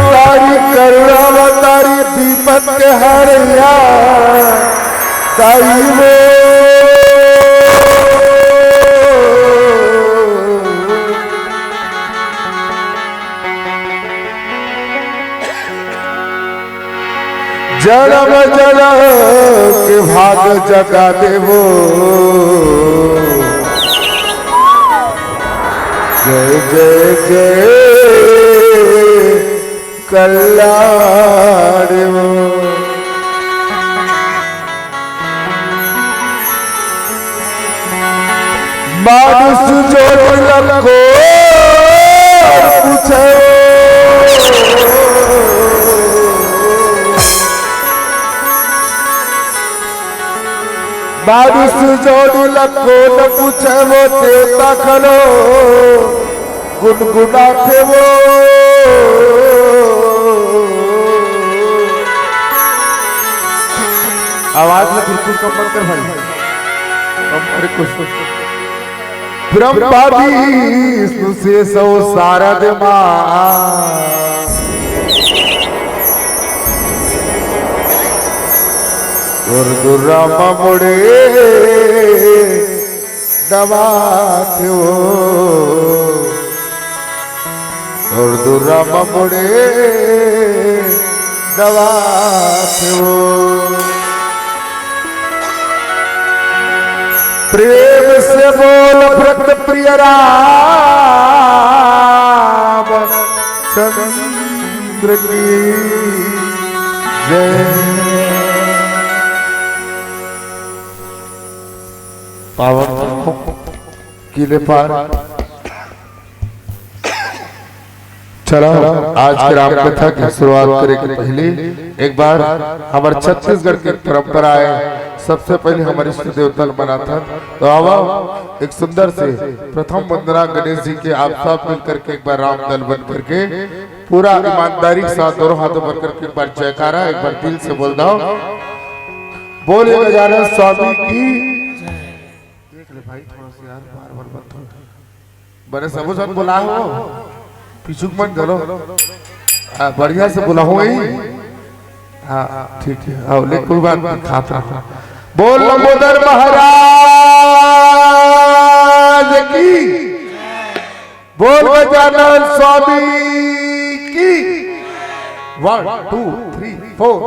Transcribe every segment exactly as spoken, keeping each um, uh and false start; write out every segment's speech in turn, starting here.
तारी करुणावतारी विपत के हरैया तारी वो। जनम जनम के भाग जगा देवो। जय जय जय कल्याण वो। मानुष जोड़ लखो पूछे। मानुष जोड़ लखो न पूछे वो देवता खनो गुनगुनाथे वो। आवाज में बिल्कुल कम मत कर भाई, कम कर कुछ। ब्रह्मा विष्णु से सौ शारद माँ और दुर्गा माँ मुड़े दबाते हो। और दुर्गा माँ मुड़े दबाते हो। प्रेम से बोल भक्त प्रिय राम चंद्र की जय। पावन किले पार। चलो, आज के राम कथा की शुरुआत करे के पहले एक बार हमर छत्तीसगढ़ के परंपरा है, सबसे पहले हमर इष्ट देवता ल मनाथन। तो आवा, एक सुंदर से प्रथम वंदना गणेश जी के आप सब मिल करके एक बार राम दल बन करके पूरा ईमानदारी के साथ दोनों हाथों पर करके एक बार जयकारा, एक बार दिल से बोल दो, बोलिए गजानन स्वामी की। देख ले भाई, थोड़ा सा यार, बार बार मत हो। बड़े सबो झन बोला हो, पिछुक मन घलो। हाँ, बढ़िया से बोला हो ही। हाँ, ठीक है, आओ, ले, कोई बात नहीं, खात रहो। बोल लंबोदर महाराज की, बोल गजानन स्वामी की। One, two, three, four.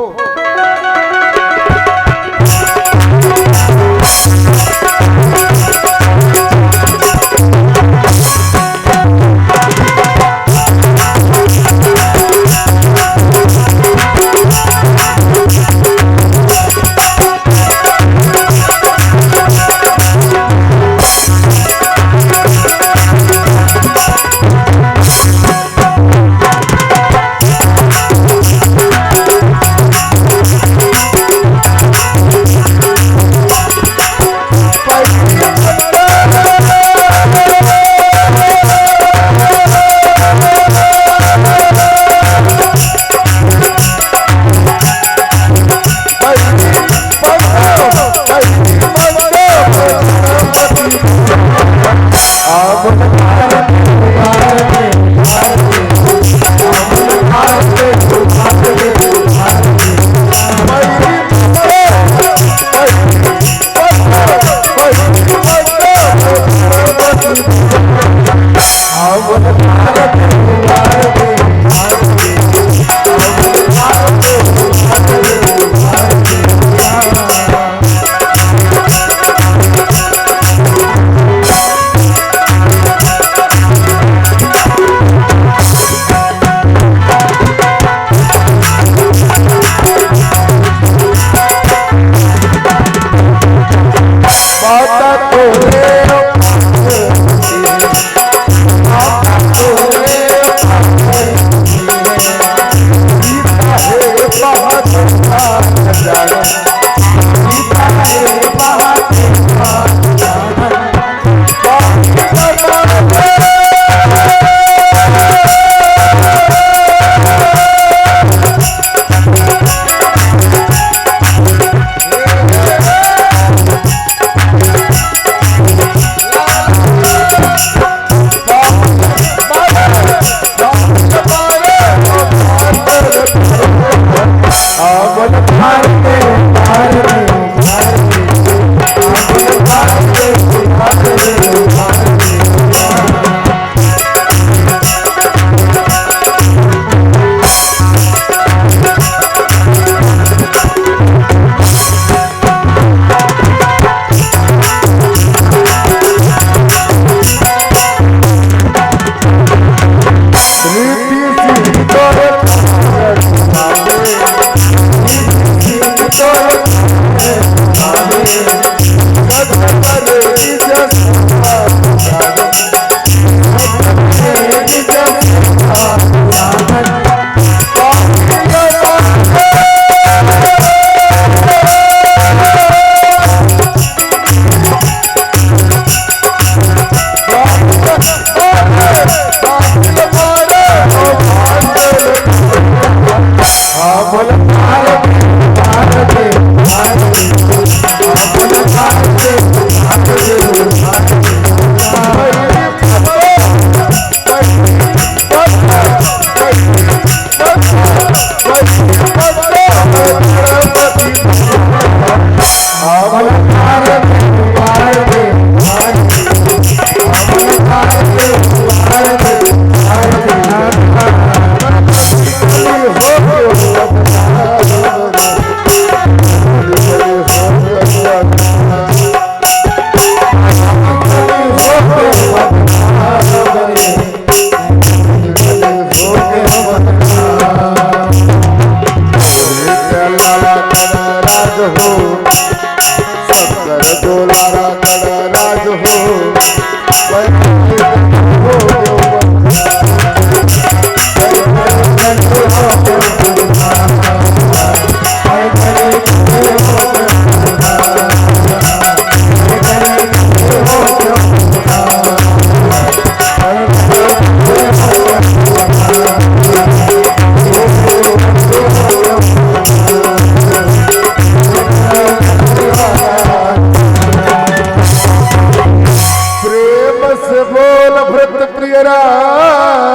प्रेम से बोल व्रत प्रिय रामचंद्र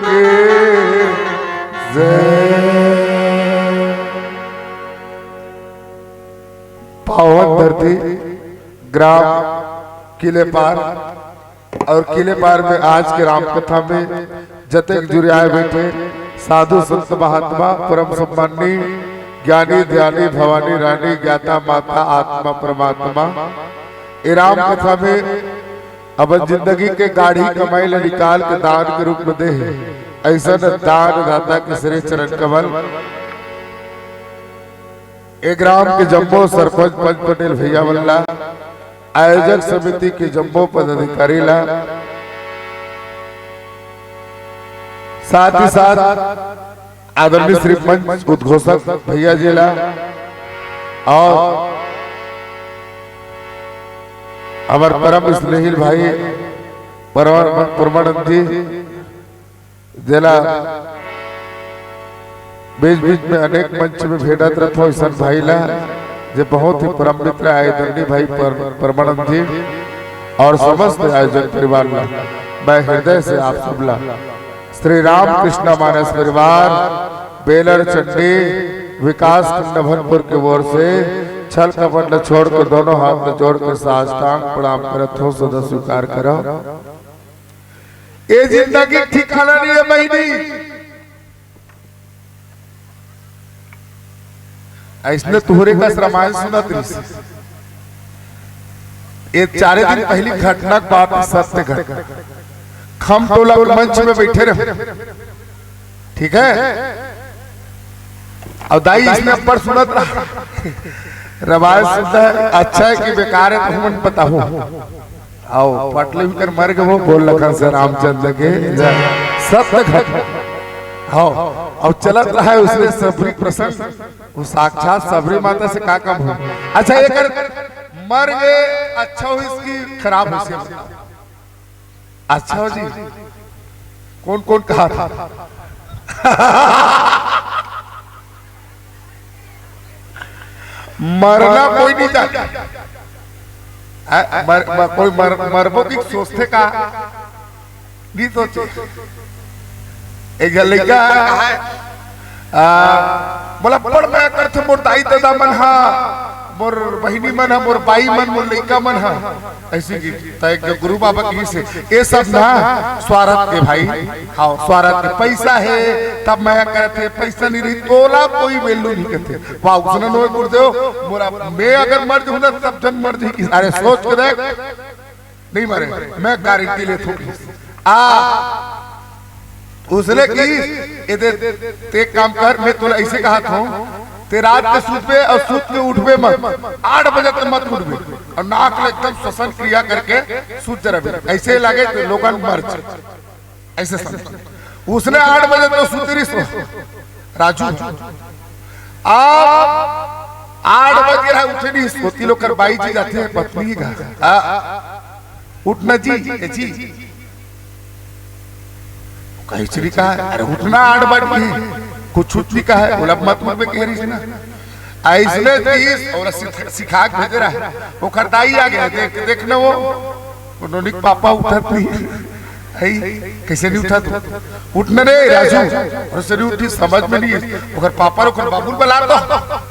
के जय। पावन धरती ग्राम किलेपार और किलेपार में आज के राम कथा में जतेक जुरियाए बैठे साधु संत महात्मा, परम सम्माननीय ज्ञानी ध्यानी भवानी रानी, ज्ञाता माता आत्मा परमात्मा, ए राम कथा में अपन जिंदगी के गाढ़ी कमाई ल निकाल के दान के रूप में दे हे। ऐसन दान दाता के श्री चरण कमल। ए ग्राम के जम्मो सरपंच, पंच, पटेल भैया मन ला, आयोजक समिति के जम्मो पदाधिकारी ला, साथ ही साथ आदरणीय श्री मंच उद्घोषक भैया जी ला और हमर परम स्नेहिल भाई परमानंद जी, जेला बीच बीच में अनेक मंच में भेंटत रथों, ऐसन भाई ला, जे बहुत ही परम मित्र आदरणीय भाई पर-, परमानंद जी और समस्त आयोजक परिवार ला, मैं हृदय से आप सब ला श्री रामकृष्ण मानस परिवार, बेलर चंडी, विकास खंड नभनपुर के ओर से छल कपट ल छोड़ के दोनों हाथ ल जोड़ के साष्टांग प्रणाम करत हो, सदा स्वीकार करो। ए जिंदगी ठिकाना नहीं है बहिनी, अइसने तुहरे कस रामायण सुनत रहिस। ये चारे दिन पहली घटना के बात है, सत्य घटना। खम टोला के मंच में बैठे रहे, ठीक है, और दाई इसने अब्बड़ सुनत रहा। रामायण सुनता है, अच्छा है कि बेकार है, तो हमन बताओ। आओ, पटले भी कर मर गए वो, बोल लखन से रामचंद्र के जय। सत्य घटना। आओ, अब चलत रहा है उसने सबरी प्रसंग, वो साक्षात सबरी माता से का कम हो। अच्छा, ये कर मर गए, अच्छा हो इसकी खराब हो से बताओ। अच्छा हो जी, कौन कौन कहा था? मरना कोई नहीं चाहता। आ, मर, मर, कोई मर, मरबो की सोचथे का? नहीं सोचे। एक झन लइका है, आ, मोला बड़ मया करथे मोर दाई ददा मन हा, मोर बहिनी मन हा, मोर बाई मन, मोर लइका मन हा। ऐसी की त एक जो गुरु बाबा की से, ये सब ना स्वार्थ के भाई, हाँ, स्वार्थ के। पैसा है तब मया करथे, पैसा नहीं रही तोला कोई value नहीं करथे। वाह, उसने नोए गुरुदेव, मोरा, मैं अगर मर जाऊँ ना, सब जन मर जाएगी। अरे सोच के देख, नहीं मरे, मैं गारंटी लेथों। आ, उसने की, ए दे, ते एक काम कर, मैं तोला ऐसे कहा था, ते रात के सुतबे और सुत के उठबे मत, आठ बजे तक मत उठबे, और नाक ले एकदम श्वसन क्रिया करके सुत जरबे, ऐसे लगे तो लोगन मर जाए। ऐसे समझ। उसने आठ बजे तो सुतरी सो। राजू, आप आठ बजे रहा उठे नहीं, सोती लोग कर बाई जी जाते हैं पत्नी का। आ, उठना जी, ए जी। कहीं चली कहा है, अरे उठना आठ बजे, कुछ छुट्टी का है, बोला मत मत में कह रही थी ना। ऐसने तीस और सिख-, सिखा के भेज रहा है। वो खरदाई आ गया, देख, देखना वो, उन्होंने पापा उठत नहीं है। है, कैसे नहीं उठा तू? उठना रे राजू। और से नहीं उठी, समझ में नहीं है। ओकर पापा रे, ओकर बाबू ला बुला तो,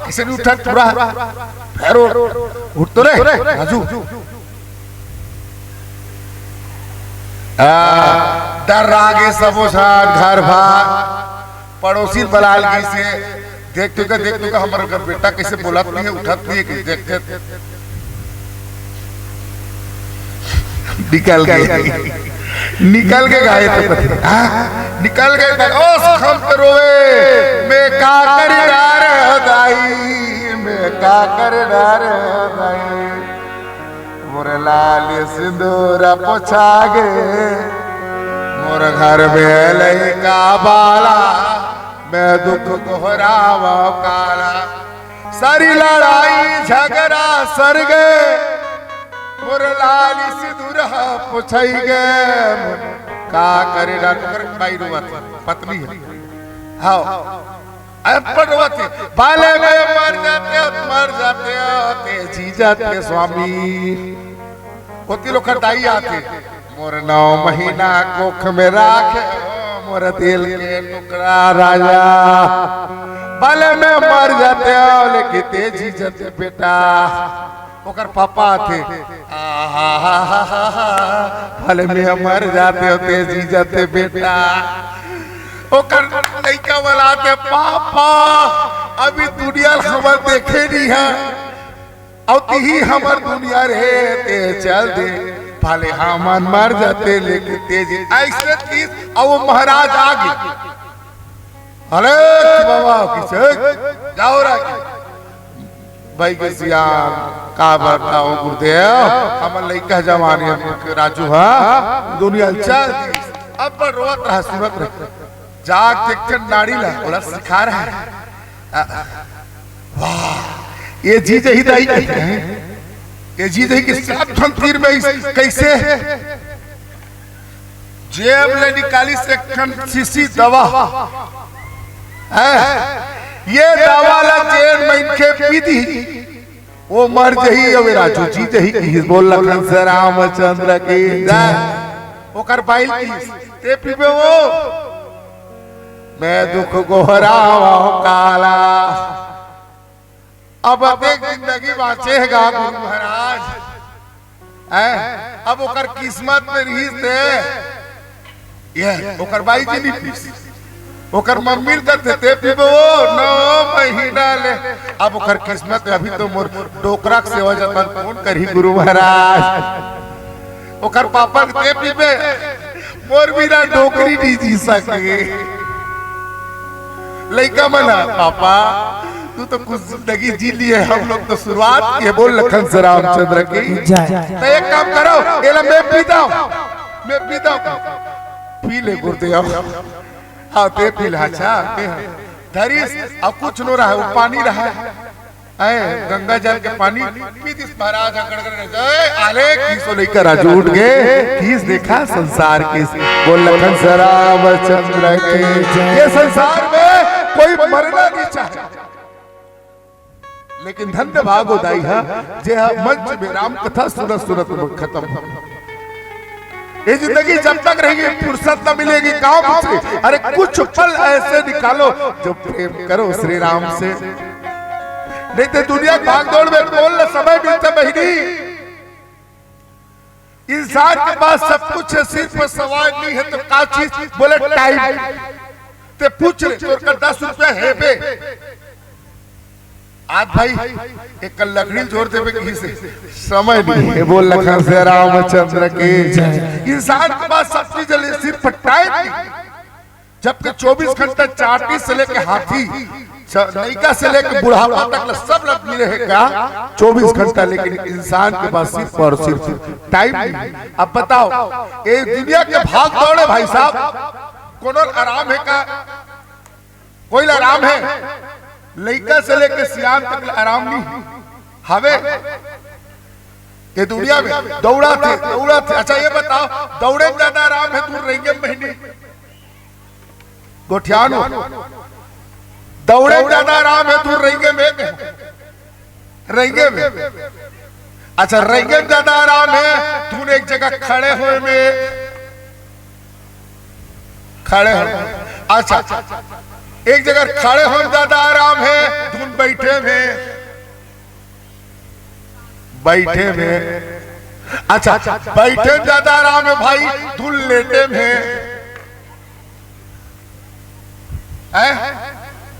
कैसे नहीं उठा तू रहा? फिर उठ, उठ तो रे राजू। आ, डर रहा के सबो साथ घर भाग। पड़ोसी बलाल जी से, "देख तो का, देख तो का, हमर घर बेटा कैसे बोलत नहीं है, उठत नहीं है, कि देख, देख।" निकल गए, निकल के गए तो कथे, हाँ, निकल गए तो, "ओ सखम तो रोवे, मैं का करी डार दाई, मैं का करी डार दाई।" मोर लाल सिंदूर पोछा गे, मोर घर में लइका बाला, मैं दुख गोहरावव काला। सारी लड़ाई झगड़ा सर गे, मोर लाल सिंदूर पोछाई गे। का करे डॉक्टर, बाई रोवत हे, पत्नी हे। हाँ, अब्बड़ रोवत हे, भले मैं मर जातेंव, मर जातेंव, ते जी जाते स्वामी। ओती ले ओकर दाई आथे, मोर नौ महीना कोख में राखे, मोर दिल के टुकड़ा राजा। भले मैं मर जातेंव, लेकिन ते जी जाते बेटा। ओकर पापा आथे, आहाहाहा, भले मैं मर जातेंव, ते जी जाते बेटा। ओकर लइका वाला आथे, पापा, अभी दुनिया ल हमर देखे नइ हे, अउ तिही हमर दुनिया रे, ते चल दे, भले हमन मर जाते, लेकिन ते जी। अइसे किहिस, अउ वो महाराज आ गे। अरे बाबा, किसे जाओ रागी। बाई के सियान, का बतावंव गुरुदेव, हमर लइका जवान हे, राजू, हाँ, दुनिया ल चल दिस। अब्बड़ रोवत रहा, सुनत रहा। जाके एक ठन नाड़ी ला, ओला सिखा रहा हे। आ, वाह, ये जी जही दाई कहिथे, ये जी जही कि सब ठन तीर में अइस-, कइसे? जेब ले निकालिस एक ठन शीशी दवा। हैं? ये दवा ला जेन मनखे पी दिही, वो मर जही, अउ ए राजू जी जही किहिस। बोल लखन से रामचंद्र की जय। ओकर बाई ल किहिस, ते पीबे वो, मैं दुख गोहरावंव काला। अब अतेक जिंदगी बाँचे हे गा गुरु महाराज। हैं? अब ओकर किस्मत में रिहिस ते, ये, ओकर बाई जी नइ पीस। ओकर मम्मी ल कथे, ते पीबे वो, नौ महीना ले। अब ओकर किस्मत में, अभी तो मोर डोकरा के सेवा जतन कोन करही गुरु महाराज? ओकर पापा ल ते पीबे, मोर बिना डोकरी नइ जी सके। लइका मन ह, पापा, तू तो कुछ जिंदगी जी लिए, हम लोग तो शुरुआत किए। बोल लखन से रामचंद्र की जय। तो एक काम करो, एला मैं पीता हूँ, मैं पीता हूँ। पी ले गुरुदेव। हाँ, ते पी ले। अच्छा, ते हाँ। धरिस, अब कुछ नो रहा, वो पानी रहा। ऐ गंगा जल के पानी पी दिस महाराज ह, गड़गड़ के, जय आले, किहिस ओ लइका राजू उठ गे, किहिस देखा संसार किहिस। बोल लखन से रामचंद्र की। ये संसार में कोई मरना नइ चाहे, लेकिन धन्य भाग ओ दाई ह, जे ह मंच में राम कथा सुनत सुनत खतम हो। ये जिंदगी जब तक रहेगी, फुर्सत न मिलेगी काम से। अरे कुछ पल ऐसे निकालो जो प्रेम करो श्री राम से। नहीं तो दुनिया की भागदौड़ में कोन ल समय मिलथे बहिनी? इंसान के पास सब कुछ हे, सिर्फ सवाल नइ हे तो का चीज? बोले टाइम। ते पूछ ले, तोर कर दस रुपया हे बे? आज भाई, एक कल लकड़ी जोर देबे किहिस हे, समय नइ हे। बोल लखन से रामचंद्र की जय। इंसान के पास सब चीज हे, सिर्फ टाइम नइ हे। जबकि चौबीस घंटा चाटी से लेके हाथी, च-, लइका से लेके बुढ़ापा तक ल सब ल मिले हे का चौबीस घंटा, लेकिन इंसान के पास सिर्फ और सिर्फ टाइम नइ हे। अब बताओ, ये दुनिया के भाग दौड़ हे भाई साहब, कोनो ल आराम हे का? कोई ल आराम हे? लइका से लेके सियान तक ल आराम नइ हे। हवे ये दुनिया में दौड़ाथे, दौड़ाथे। अच्छा ये बताओ, दौड़े में ज्यादा आराम हे, दूर रेंगे में बहिनी? गोठियानो, दौड़े में ज्यादा आराम हे, दूर रेंगे में? रेंगे में। अच्छा, रेंगे में ज्यादा आराम हे, धुन एक जगह खड़े होए में? खड़े हो। अच्छा, एक जगह खड़े होए में ज्यादा आराम हे, धुन बैठे में? बैठे में। अच्छा, बैठे में ज्यादा आराम हे भाई, धुन लेटे में? हैं?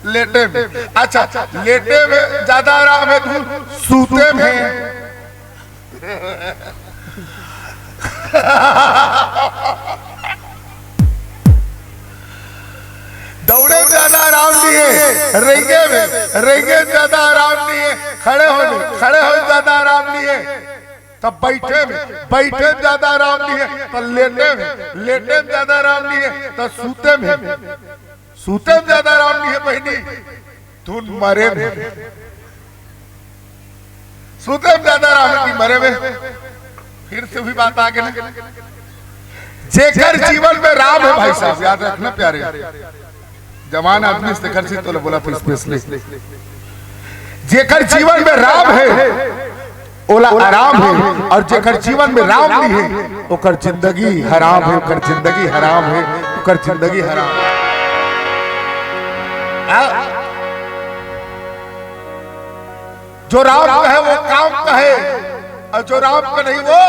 लेटे में। अच्छा, लेटे में ज्यादा आराम हे, धुन सूते में? दौड़े में ज्यादा आराम नइ हे, रेंगे में, रेंगे में ज्यादा आराम नइ हे, खड़े होए में, खड़े होए में ज्यादा आराम नइ हे। तब बैठे में, बैठे में ज्यादा आराम नहीं है, तब लेटे में, लेटे में ज्यादा आराम नहीं है, तब सूते में, सूते में ज्यादा आराम नहीं है बहिनी, तुम मरे में। सूते में ज्यादा आराम है कि मरे में? फिर से वही बात आ गई ना, जेकर जीवन में राम है भाई साहब, याद रखना प्यारे, जवान आदमी से, जेकर से तो बोला था स्पेशली, जेकर जीवन में राम है ओला आराम है, और जेकर जीवन में राम नहीं है ओकर जिंदगी हराम है, ओकर जिंदगी हराम है, ओकर जिंदगी हराम है। आ? जो राम कहे वो काम कहे, और जो राम का नहीं वो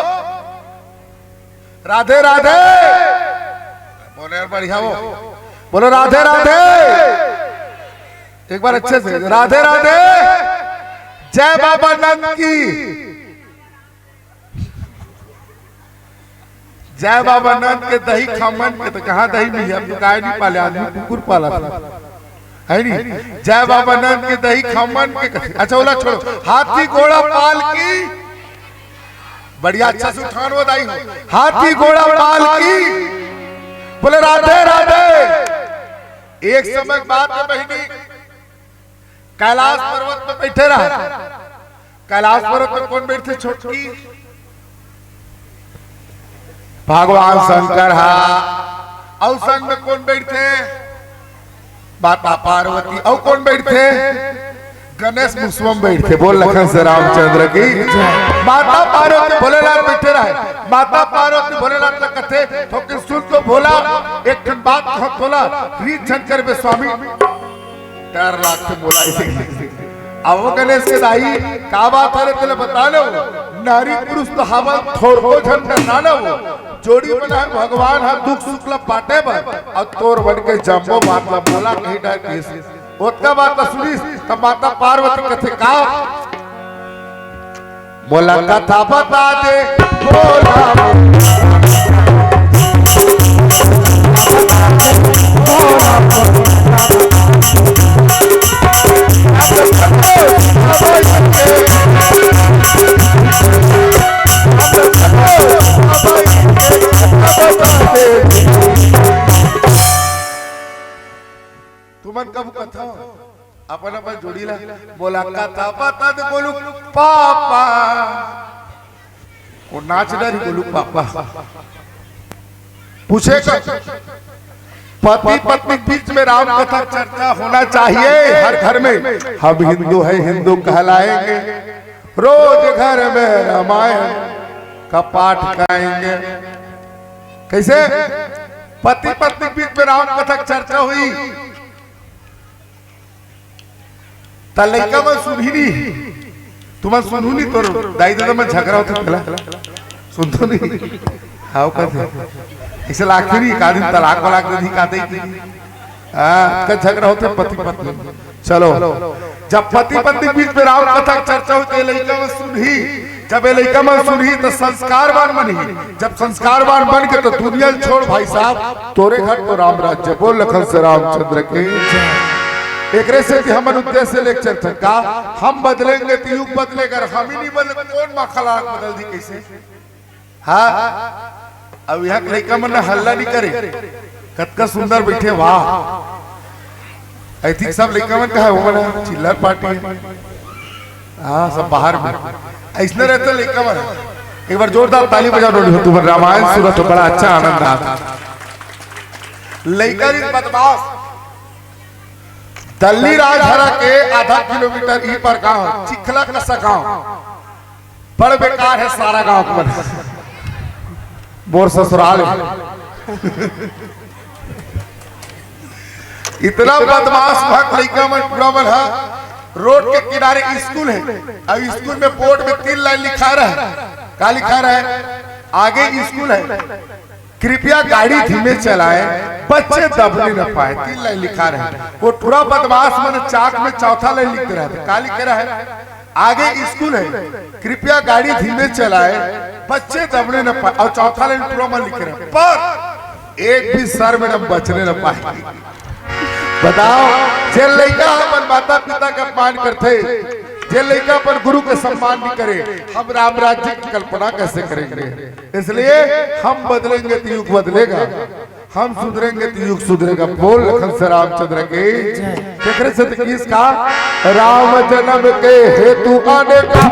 राधे राधे। बोले यार, बढ़िया हो, बोलो राधे राधे। एक बार अच्छे से राधे राधे। जय बाबा नंद की, जय बाबा नंद के। दही खमन के तो कहाँ दही मिली, हम तो गाय नहीं पाले, आदमी कुकुर पाला था, है नी? जय बाबा नंद के दही खमन के। अच्छा, ओला छोड़ो, हाथी घोड़ा पाल की। बढ़िया, अच्छा से उठान हो दाई हो। हाथी घोड़ा पाल की। बोले राधे राधे। एक समय बात है बहिनी, कैलाश पर्वत पे बैठे रहा। कैलाश पर्वत पे कौन बैठे? छोटकी भगवान शंकर हा। अउ संग में कौन बैठे? माता पार्वती। अउ कौन बैठे? गणेश मुसवम बैठे। बोल लखन से रामचंद्र की। माता पार्वती भोलेनाथ बैठे रहे। माता पार्वती भोलेनाथ ला कथे, थोकिन सुन तो भोला, एक ठन बात कहो तोला, रीत झन करबे स्वामी। डर लागथे मोला इसे। अब वो गणेश के दाई, का बात हरे तेला बता लो, नारी पुरुष तो हवन थोरको झन डरना लो। जोड़ी बनाए भगवान हा दुख सुख ला पाटे बर, अउ तोर बन के जम्बो बात ला मोला कहीं डर किस। ओतका बात ला सुनिस, त माता पार्वती कथे का? मोला कथा बता दे भोला। तुमन कभू कथा अपन अपन जोड़ी ला, मोला कथा बता दे गोलू पापा। वो नाच डरी गोलू पापा। पूछे का, पति पत्नी के बीच में राम कथा चर्चा होना चाहिए हर घर में। हम हिंदू हैं, हिंदू कहलाएंगे, रोज घर में रामायण का पाठ कराएंगे। कैसे? पति पत्नी के बीच में राम कथा चर्चा हुई, त लइका मन सुनही नहीं, तुमन सुनहू नहीं, तोर दाई ददा मन झगड़ा होथे तेला सुनथो नहीं। हाव कथे, इसे लागथे नहीं, का दिन तलाक वलाक दे दी, का दे दी। हाँ, का झगड़ा होथे पति पत्नी। चलो, जब पति पत्नी के बीच में राम कथा के चर्चा होथे, लइका मन सुनही, जब ये लइका मन सुनही, त संस्कारवान बनही। जब संस्कारवान बन के, त दुनिया ल छोड़ भाई साहब, तोरे घर तो राम राज्य। बोल लखन से रामचंद्र के। एकरे से कि हमन उद्देश्य लेके चलथन का, हम बदलेंगे तो युग बदलेगा, हम ही नहीं बदले, कौन माखा लाग बदल दी कैसे? हाँ, अब यहाँ के लइका मन हल्ला नहीं करे, कतका सुंदर बैठे, वाह। I think सब लइका मन का है, वो मन चिल्लर पार्टी है। हाँ, सब बाहर में। ऐसने रहते लइका मन। एक बार जोरदार ताली बजा दो, तुमन रामायण सुनत हो, बड़ा अच्छा आनंद आता। लइका जी बदमाश, दल्ली राजहरा के आधा किलोमीटर ई पर गांव, चिखला कसा गांव, बड़ बेकार है सारा गांव के मन। मोर ससुराल है। इतना बदमाश भक्त लइका मन, टूरा मन हा। रोड के किनारे स्कूल है, अब स्कूल में बोर्ड में तीन लाइन लिखा रहा, का लिखा रहा है? आगे स्कूल है, कृपया गाड़ी धीमे चलाएं, बच्चे दबने न पाए, तीन लाइन लिखा रहा है। वो टूरा बदमाश मन चाक में चौथा लाइन लिख रहा था, का लिख रहा है? आगे स्कूल है, कृपया गाड़ी धीमे चलाएं, बच्चे दबने न पाए, और चौथा लाइन टूरा मन लिख रहा है, पर एक भी सर में न बचने न पाए। बताओ, जे लइका अपन माता पिता का अपमान करथे, जे लइका अपन गुरु के सम्मान नहीं करे, हम राम राज्य की कल्पना कैसे करेंगे? इसलिए हम बदलेंगे तो युग बदलेगा, हम सुधरेंगे तो युग सुधरेगा। बोल लखन से रामचंद्र की। केकरे से तो किस का? राम जन्म के हेतु अनेका।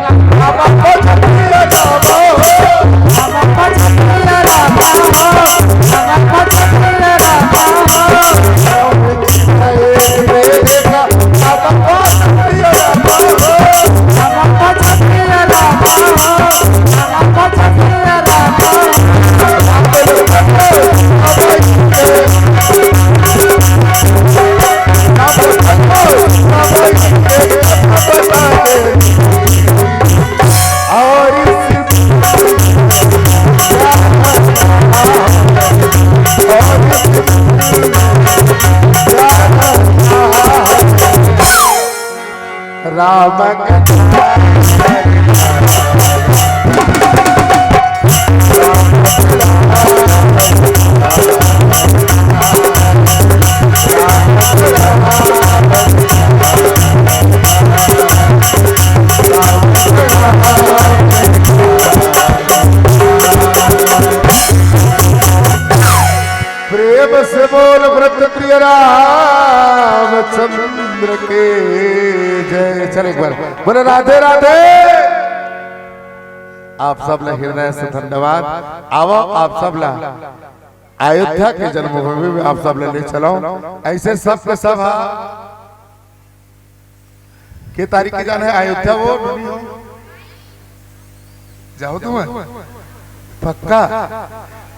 राम। प्रेम से बोल व्रत प्रिय रामचंद्र के जय। चल एक बार बोले राधे राधे। आप सब ला हृदय से धन्यवाद। आवो आप सब ला अयोध्या के जन्मभूमि में आप सब ला ले चलो। ऐसे सब के सब हा। के तारीख के जाना है अयोध्या वो? जाओ तुम। पक्का?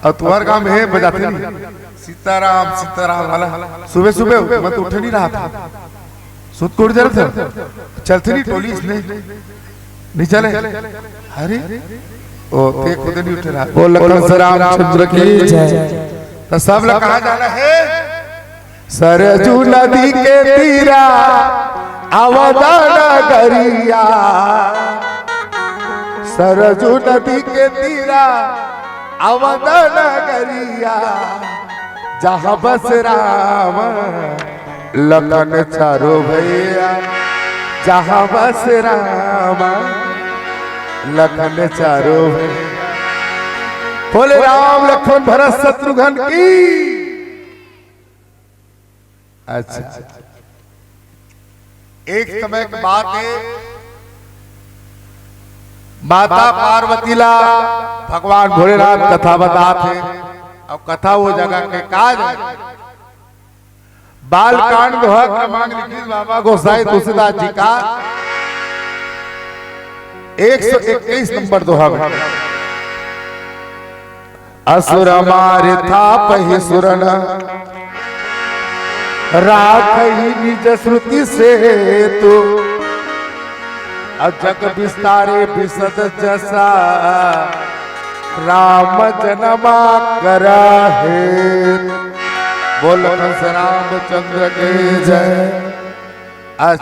और तुम्हारे काम है बजाते नहीं। सीताराम, सीताराम वाला। सुबह सुबह उठ, मैं तो उठ नहीं रहा था। सुत के उठ जा रहा था। चलते नहीं टोली इसने। नहीं चले। अरे, ओ, ते खुद नहीं उठ रहा। बोल लखन से रामचंद्र की जय। तो सब लोग कहाँ जाना है? सरजू नदी के तीरा अवध नगरिया, सरजू नदी के तीरा अवध नगरिया, जहाँ बस राम लखन चारो भैया, जहाँ बस राम लखन चारो भैया। बोले राम लखन भरत शत्रुघ्न की। अच्छा, एक समय के बात है, माता पार्वती ला भगवान भोलेनाथ कथा बतात हे। और कथा वो जगह के काज है, बालकांड दोहा क्रमांक लिखिस बाबा गोसाई तुलसीदास जी का एक सौ इक्कीस नंबर दोहा में। असुर मारे थापहि सुरन, राखहि निज श्रुति सेतु। अ जग विस्तारे विशद जसा, राम जन्मा करा हेतु। बोल लखन से रामचंद्र के जय। आज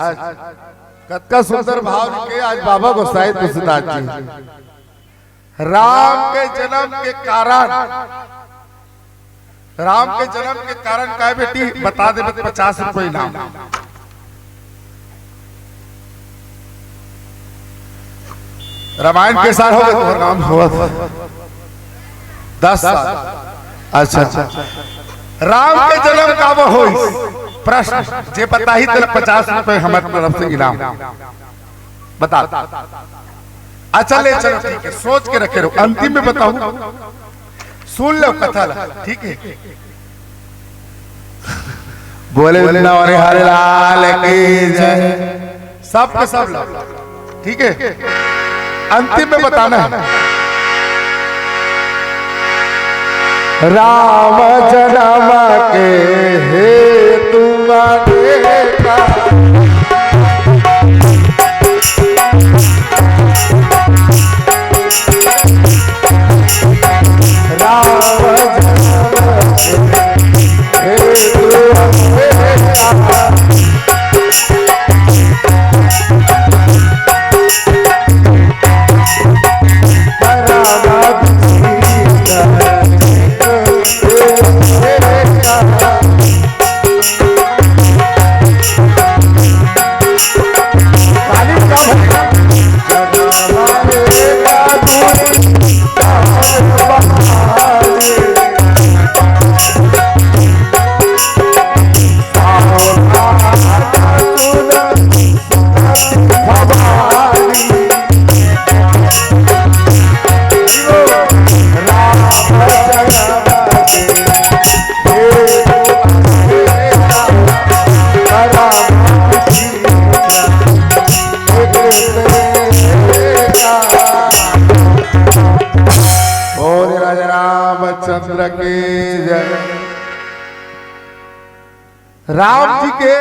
कतका सुंदर भाव लिखे आज बाबा गोसाई तुलसीदास जी। राम के जन्म के कारण, राम के जन्म के कारण काय बेटी? बता दे, पचास रुपये इनाम। रामायण के साल हो गए, तोहर नाम होवत दस साल। अच्छा, अच्छा। राम के जन्म काबर होइस? प्रश्न, जे बताही तेला पचास रुपये हमर तरफ से इनाम। बता। अच्छा, ले चलो, ठीक है, सोच के रखे रहो, अंतिम में बताऊं, सुन लो कथा ला, ठीक है? बोले वृंदावन हरे लाल की जय। सब के सब लो, ठीक है? अंतिम में बताना है। राम जन्म के हेतु अनेका। राम जन्म के हेतु अनेका। रामचंद्र की जय। राम जी के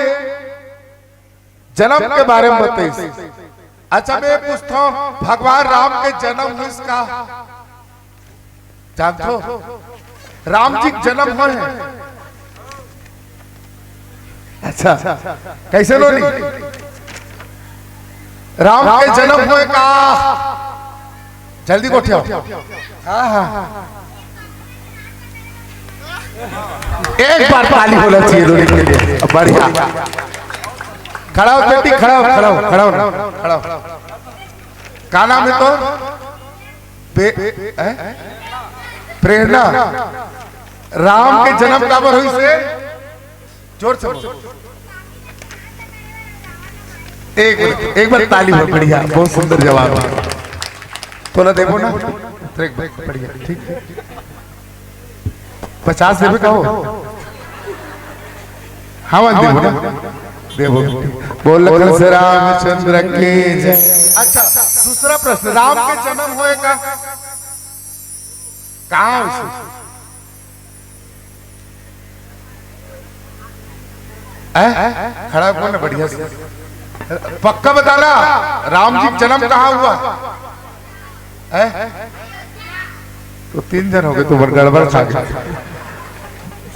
जन्म के बारे में बताइस। अच्छा, मैं पूछता हूँ, भगवान राम के जन्म होइस का? जानथो? राम जी के जन्म होय हे? अच्छा, कइसे नोनी? राम के जन्म होय का? जल्दी गोठियाव। हाँ, हाँ। एक बार ताली होना चाहिए नोनी के लिए। बढ़िया। खड़ा हो बेटी, खड़ा हो, खड़ा हो, खड़ा हो, खड़ा हो। का नाम हे तोर? बे-, हैं? प्रेरणा। राम के जन्म काबर होइस हे? जोर से बोल। एक बार, एक बार ताली हो, बढ़िया, बहुत सुंदर जवाब हे। तोला देबो ना? तो एक बार, बढ़िया, ठीक हे। पचास देबे का हो? हाँ, हाँ, देबो ना? देबो। बोल लखन से रामचंद्र की जय। अच्छा, दूसरा प्रश्न, राम के जन्म होय का? कहाँ होइस? हैं? खड़ा हो ना बढ़िया से। पक्का बताना, राम जी के जन्म कहाँ हुआ? हैं? तो तीन जन हो गए, तो गड़बड़ खा गए।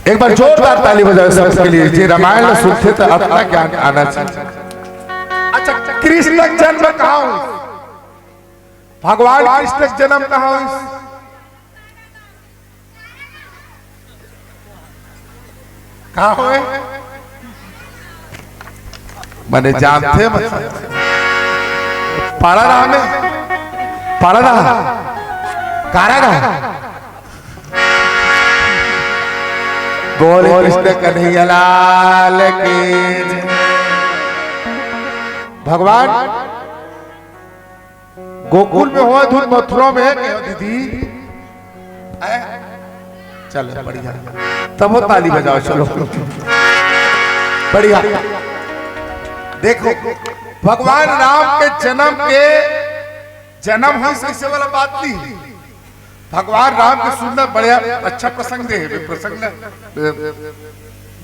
एक बार जोरदार ताली बजाओ सबके लिए, जे रामायण ला सुनथे त अतना ज्ञान आना चाहिए। अच्छा, कृष्ण के जन्म कहाँ होइस? भगवान कृष्ण के जन्म कहाँ होइस? कहाँ होय? मने जानथे मत। पाड़ा रहा में? पाड़ा रहा? कारा रहा? बोल कृष्ण कन्हैया लाल की जय। भगवान गोकुल में होय धुन मथुरा में हे, कहो दीदी। हैं? चलो, बढ़िया। तब वो ताली बजाओ, चलो। बढ़िया। देखो, भगवान राम के जन्म के, जन्म होइस अइसे वाला बात नहीं। भगवान राम के सुंदर, बढ़िया, अच्छा प्रसंग दे हे, प्रसंग ना,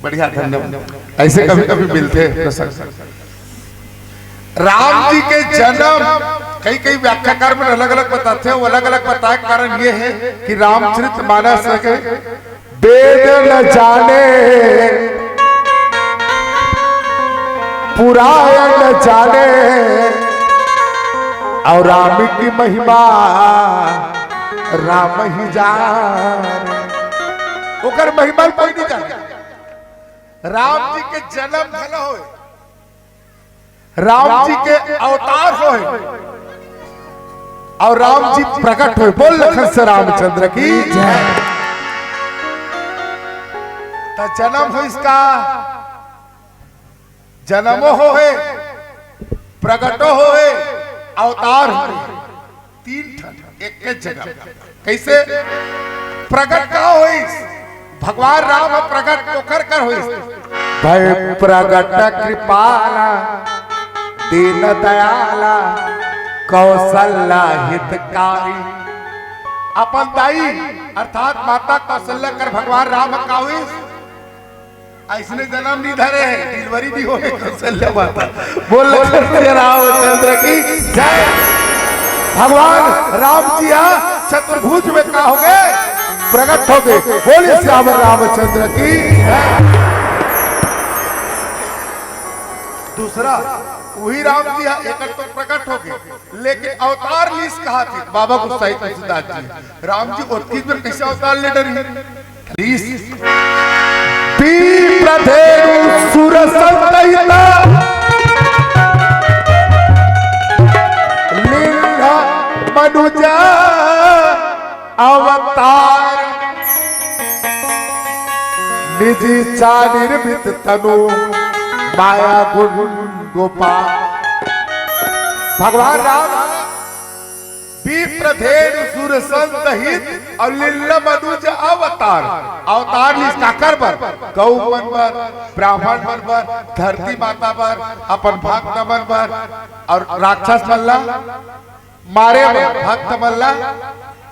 बढ़िया, धन्यवाद। अइसे कभी-कभी मिलथे प्रसंग। राम जी के जन्म, कई-कई व्याख्याकार मन अलग-अलग बताथे, वो अलग-अलग बताए के कारण ये हे कि रामचरित मानस के वेद न जाने, पुराण न जाने, अउ राम की महिमा राम ही जाने। ओकर महिमा कोई नहीं जाने। राम जी के जन्म घलो होय, राम जी के अवतार होय अउ राम जी प्रकट होय। बोल लखन से रामचंद्र की जय। त जन्म होइस का, जन्मो होय, प्रकटो होय, अवतार होय। तीन ठन एक के जगह। कइसे? प्रकट का होइस? भगवान राम ह प्रकट ओकर कर होइस। भय प्रगट कृपाला दीन दयाला कौशल्या हितकारी। अपन दाई अर्थात माता कौशल्या कर भगवान राम ह का होइस? अइसने जनम नइ धरे हे, डिलीवरी भी होगे कौशल्या माता। बोल लखन से रामचंद्र की जय। भगवान राम जी हा चतुर्भुज में का होगे? प्रकट होगे। बोलिए सियावर रामचंद्र की जय। दूसरा, उही राम जी हा एक तो प्रकट होगे, लेकिन अवतार लीस कहाथे बाबा गोसाई तुलसीदास जी। राम जी ओतकीच बेर कइसे अवतार ले डरिस? लीस। विप्रधेनु सुर संतहिता लिंग मनुजा अवतार। निज इच्छा निर्मित तनु माया गुण गोपाल। भगवान राम विप्रधेनु सुर संत हित अउ लिंग मनुज अवतार। अवतार लीस काकर बर? गऊ मन बर, ब्राह्मण मन बर, धरती माता बर, अपन भक्त मन बर अउ राक्षस मन ला मारे बर, भक्त मन ला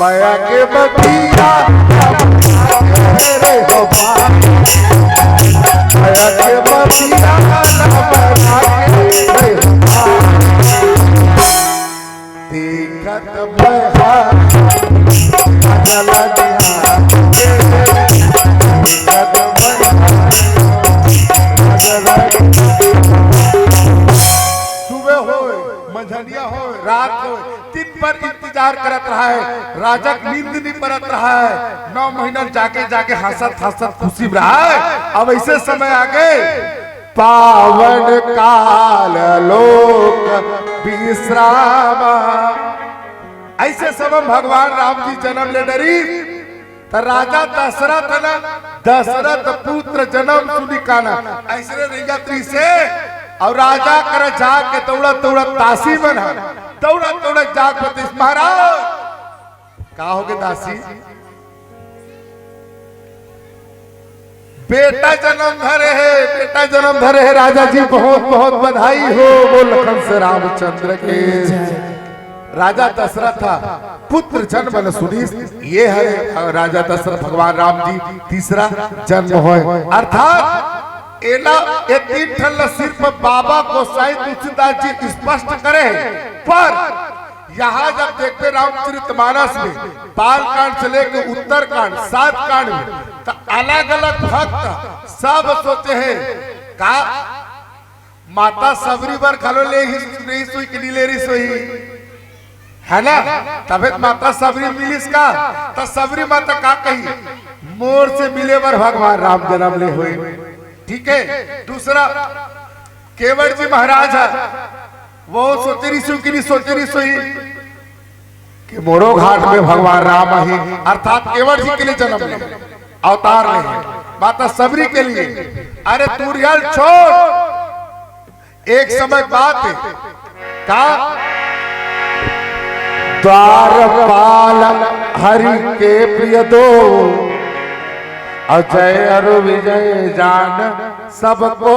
माया के बतिया रे हो बाप, माया के बतिया रे हो बाप। देखत बहा जलनिया, देखत बहा जलनिया। सुबह होय, मंझनिया होय, रात होय, दिन भर इंतजार करत रहा है, राजा के नींद नहीं परत रहा है, नौ महीना जागे जागे हंसत हंसत खुशी में रहा है। अब ऐसे समय आ गए, पावन काल लोक विश्राम। ऐसे समय भगवान राम जी जन्म ले डरी, त राजा दशरथ न, दशरथ पुत्र जन्म सुनि काना। ऐसने रेंगत रहिसे, अउ राजा कर जाके दौड़त दौड़त दासी मन ह, दौड़त दौड़त जाके बतिस, महाराज, का होगे दासी? बेटा जन्म धरे हे, बेटा जन्म धरे हे राजा जी, बहुत बहुत बधाई हो। बोल लखन से रामचंद्र के। राजा दशरथ ह पुत्र जन्म न सुनिस, ये हरे राजा दशरथ भगवान राम जी तीसरा जन्म होय। अर्थात एला, ये तीन ठन ला सिर्फ बाबा गोसाई तुलसीदास जी स्पष्ट करे हे, पर यहाँ जब देखबे रामचरित मानस में बाल कांड से लेके उत्तर कांड, सात कांड में, त अलग अलग भक्त सब सोचे हे का माता सबरी बर घलो ले ही, रहिस होही कि नी ले रहिस होही, है ना? तभे त माता सबरी मिलिस का, त सबरी माता का कही, मोर से मिले बर भगवान राम जन्म ले होय। ठीक है, दूसरा केवट जी महाराज ह, वो सोचे रहिस होही कि नी सोचे रहिस होही कि मोरो घाट में भगवान राम आही, अर्थात केवट जी के लिए जन्म ले, अवतार ले, माता सबरी के लिए। अरे तुरियल छोड़, एक समय बात है, का द्वारपाल हरि के प्रिय दो, अजय अरु विजय जान सबको।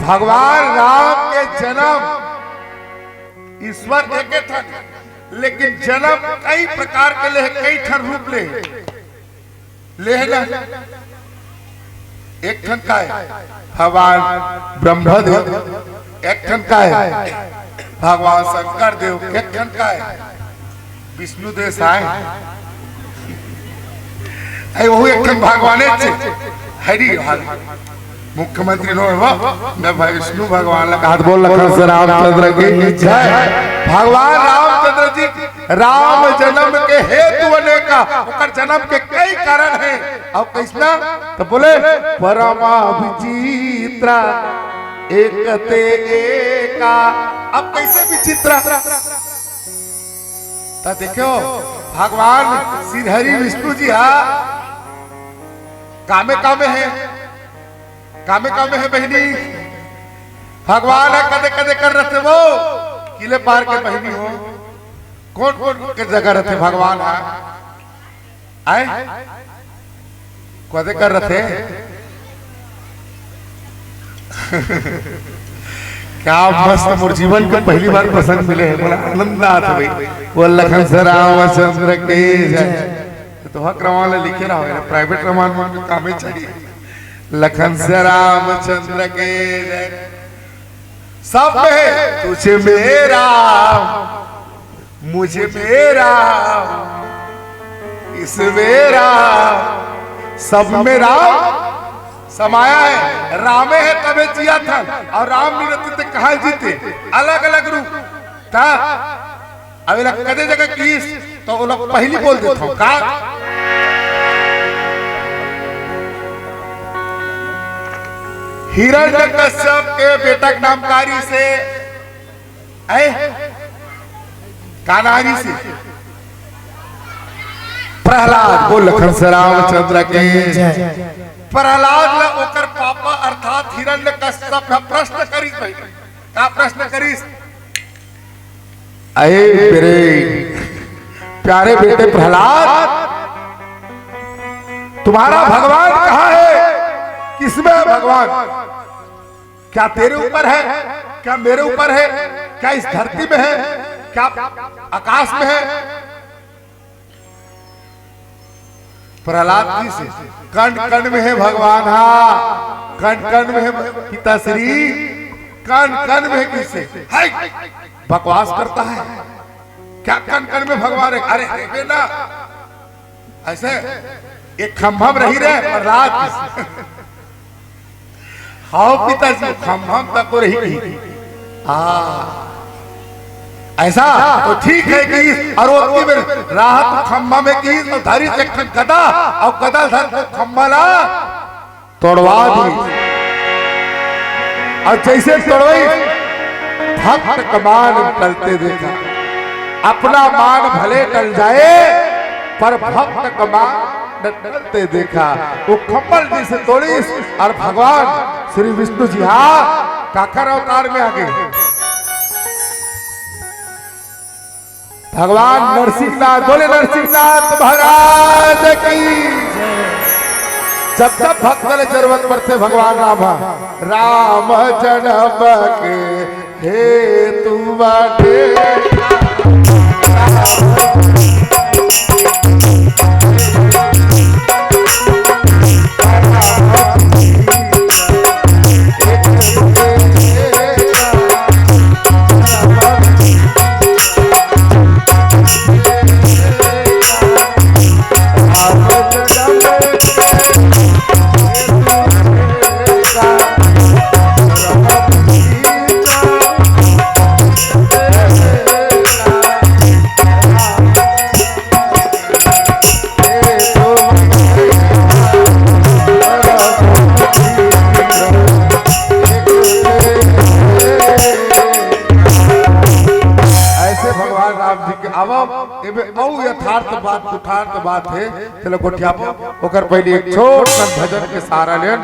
भगवान राम के जन्म, ईश्वर एके ठन, लेकिन जन्म कई प्रकार के ले, कई ठन रूप ले, ले ना। एक ठन काय, भगवान ब्रह्मदेव, एक ठन काय, भगवान शंकर देव, एक ठन काय, विष्णु देव साय। अरे, वहू एक ठन भगवाने छे, हरि हरि। मुख्यमंत्री नो हे वो, मैं भाई विष्णु भगवान ला कहा बोल लखन से रामचंद्र की जय। भगवान रामचंद्र जी राम जन्म के हेतु अनेका, ओकर जन्म के कई कारण हे। अउ कइसना? त बोले, "परमा विचित्रा एक ते एका।" अब कइसे विचित्रा? त देखो, भगवान श्री हरि विष्णु जी हा कामे कामे हे, कामे कामे हे बहिनी। भगवान ह कदे कदे कर रथे वो, किले पार के बहिनी हो, कोन कोन के जगह रथे भगवान ह? आय? कदे कर रथे? क्या मस्त, मोर जीवन के पहली बार प्रसंग मिले हे, बड़ा आनंद आत हे भाई। वो लखन से रामचंद्र के जय। तो हक रवान ला लिखे रहो, private रवान मन के कामे चाहिए। लखन से रामचंद्र के जय। सब में हे तुझ में राम, मुझ में राम, इस में राम, सब में राम समाया हे। रामे हे तबे जियत हन, अउ राम नइ रहिते त कहाँ जीते? अलग अलग रूप। त अब एला कदे जगह किहिस, त ओला पहिली बोल देथव का? हिरण्यकश्यप के बेटा के नाम का रिहिसे? ऐ? का नाम रिहिसे? प्रहलाद। बोल लखन से रामचंद्र के जय। प्रहलाद ला ओकर पापा अर्थात हिरण्यकश्यप ह प्रश्न करिस भाई। का प्रश्न करिस? अरे मेरे प्यारे बेटे प्रहलाद, तुम्हारा भगवान कहाँ है? किसमें है भगवान? क्या तेरे ऊपर है? क्या मेरे ऊपर है? क्या इस धरती में है? क्या आकाश में है? प्रहलाद जी से, "कण कण में हे भगवान हा, कण कण में हे पिताश्री, कण कण में हे।" किसे? हाय, बकवास करता है, क्या कण कण में भगवान हे? अरे, अरे बेटा, अइसे एक खंभा में रही रहे प्रहलाद जी। हव पिताजी, खंभा म तको रही की। हाँ, अइसे तो ठीक हे कि अउ ओतकी बेर राहत खंभा में कि तो धरिस एक ठन गदा अउ गदा धर के खंभा ला तोड़वा दिस। अउ जइसे तोड़वाइस, भक्त का मान टलते देखा। अपना मान भले टल जाए, पर भक्त का मान न टलते देखा। वो खंभा ल जइसे तोड़िस अउ भगवान श्री विष्णु जी हा काकर अवतार में आ गे। भगवान नरसिंहनाथ, बोले नरसिंहनाथ महाराज की। जब जब भक्त ल जरूरत पड़थे भगवान राम हा, राम जन्म के हेतु बाटे। अइसे भगवान राम जी के आवव, एमे अउ यथार्थ बात, यथार्थ बात हे, चलो गोठियाबो, ओकर पहिली एक छोट कन भजन के सहारा लेन।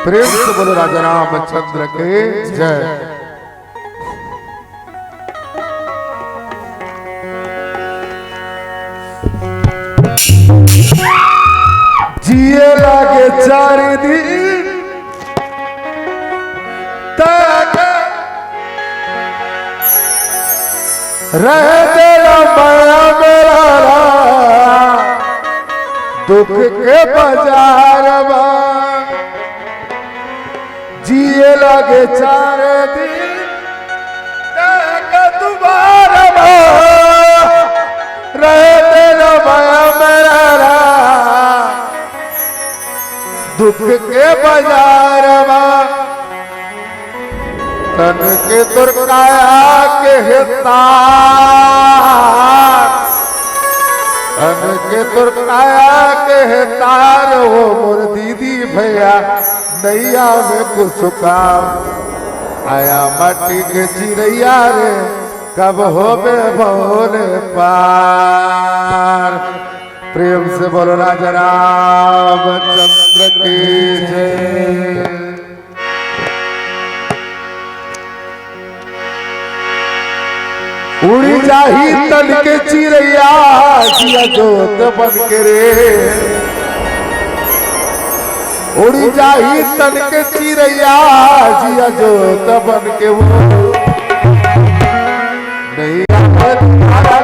प्रेम से बोलो राजा रामचंद्र के जय। जिए लागे चार दिन तक रहे तेरा माया मेरा राम, दुख के बाजार में। ये लागे चार दिन तक दुबारा रहे तेरा माया मेरा दुख के बाजार मा। तन के तोर काया के हे तार, तन के तोर काया के हे तार, वो मोर दीदी भैया नैया में कुछ काम। आया माटी के चिरैया रे, कब होबे भोले पार। प्रेम से बोलो राजा रामचंद्र की जय। उड़ी जाही तन के चिरैया, जिया जोत बन के रे। उड़ी जाही तन के चिरैया, जिया जोत बन के वो। नहीं आवे तुम्हारा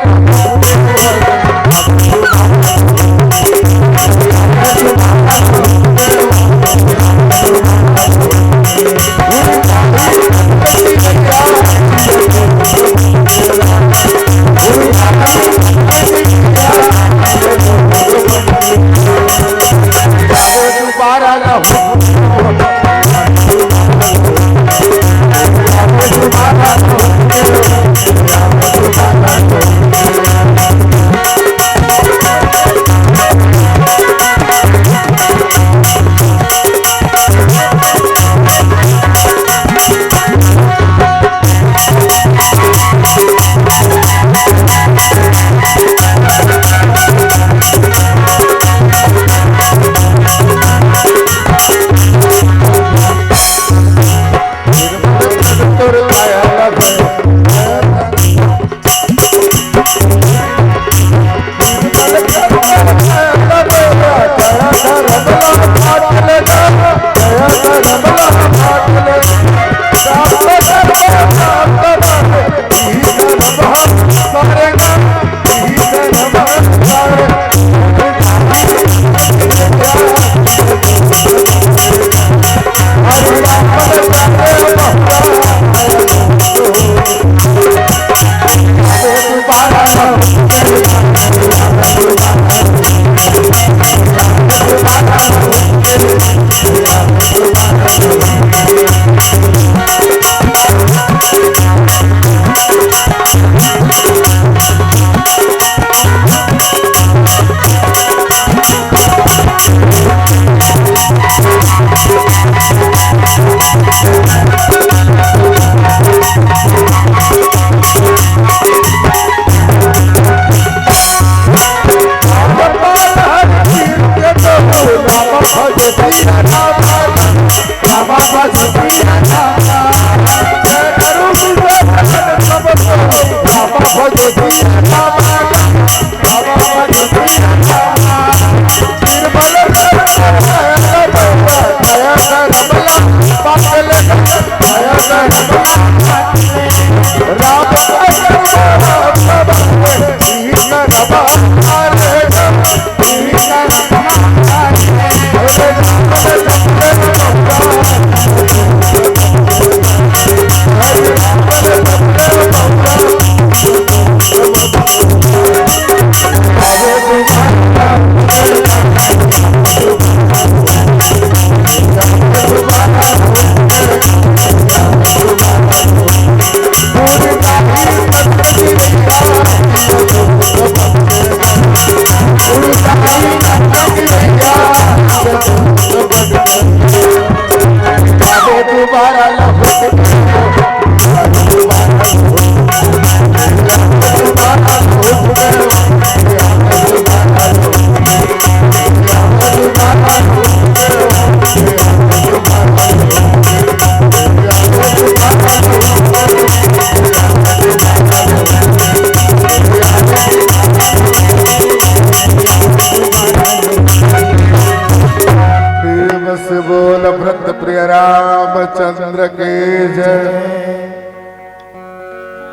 प्रेम से बोल व्रत प्रिय रामचंद्र के जय।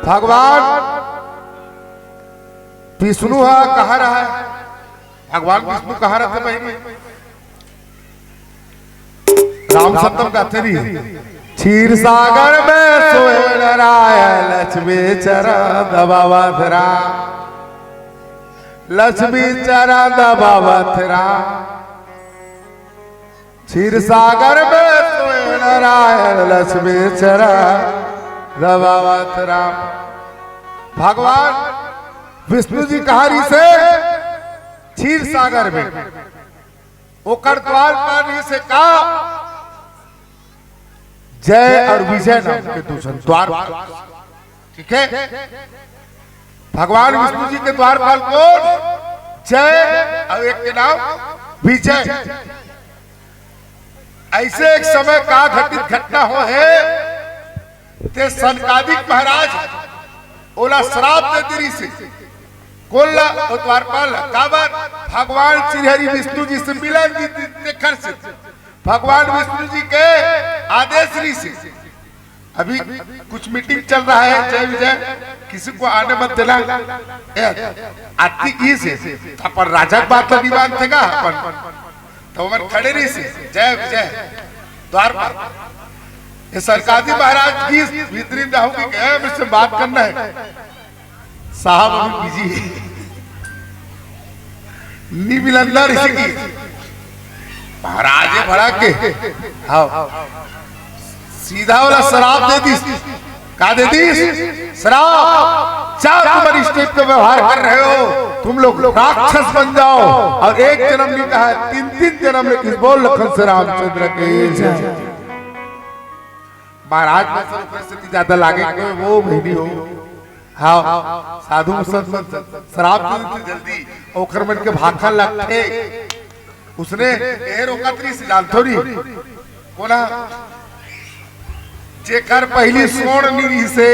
भगवान विष्णु हा कहाँ रहा है? भगवान विष्णु कहाँ रहते बहिनी? राम सतम कहते रही। क्षीर सागर में सोए नारायण, लक्ष्मी चरण दबावत राम, लक्ष्मी चरण दबावत राम। क्षीर सागर में सोए नारायण, लक्ष्मी चरण दबावत राम। भगवान विष्णु जी कहां रहिसे? क्षीर सागर में। ओकर द्वारपाल रहिसे का? जय और विजय नाम के दू झन द्वारपाल। ठीक है, भगवान विष्णु जी के द्वारपाल कौन? जय और एक के नाम विजय। ऐसे एक समय का घटित घटना हो है, ते सनकादिक महाराज ओला श्राप दे दे रहिसे। कोन ला? ओ द्वारपाल ला। काबर? भगवान श्री हरि विष्णु जी से मिलन जी तेखर से, भगवान विष्णु जी के आदेश रहिसे। अभी कुछ मीटिंग चल रहा है, जय विजय, किसी को आने मत देना। ए, आती की से अपन राजा के बात ला नहीं मानते का अपन? तो ओमन खड़े रहिसे, जय विजय, द्वारपाल। ये सनकादि महाराज की भीतरी में जाहूं कि गए, मुझसे बात करना है। साहब अभी बिजी है। नी मिलन ना रहिसे कि महाराज ये भड़क गे। हाँ, सीधा वाला श्राप दे दिस। का दे दिस? श्राप। क्या तुम इस टाइप का व्यवहार कर रहे हो? तुम लोग राक्षस बन जाओ। और एक जन्म नहीं कहा, तीन तीन जन्म लेकिन बोल लखन से रामचंद्र के जय। महाराज में सब परिस्थिति ज्यादा लागे, कोई वो भी नहीं हो। हाँ, साधु संत मन श्राप दे देथे जल्दी, ओखर मन के भाखा लगथे। उसने ए रोकत रहिसे, जानथो नहीं। कोन हा? जेकर पहली सोंड़ नहीं रहिसे,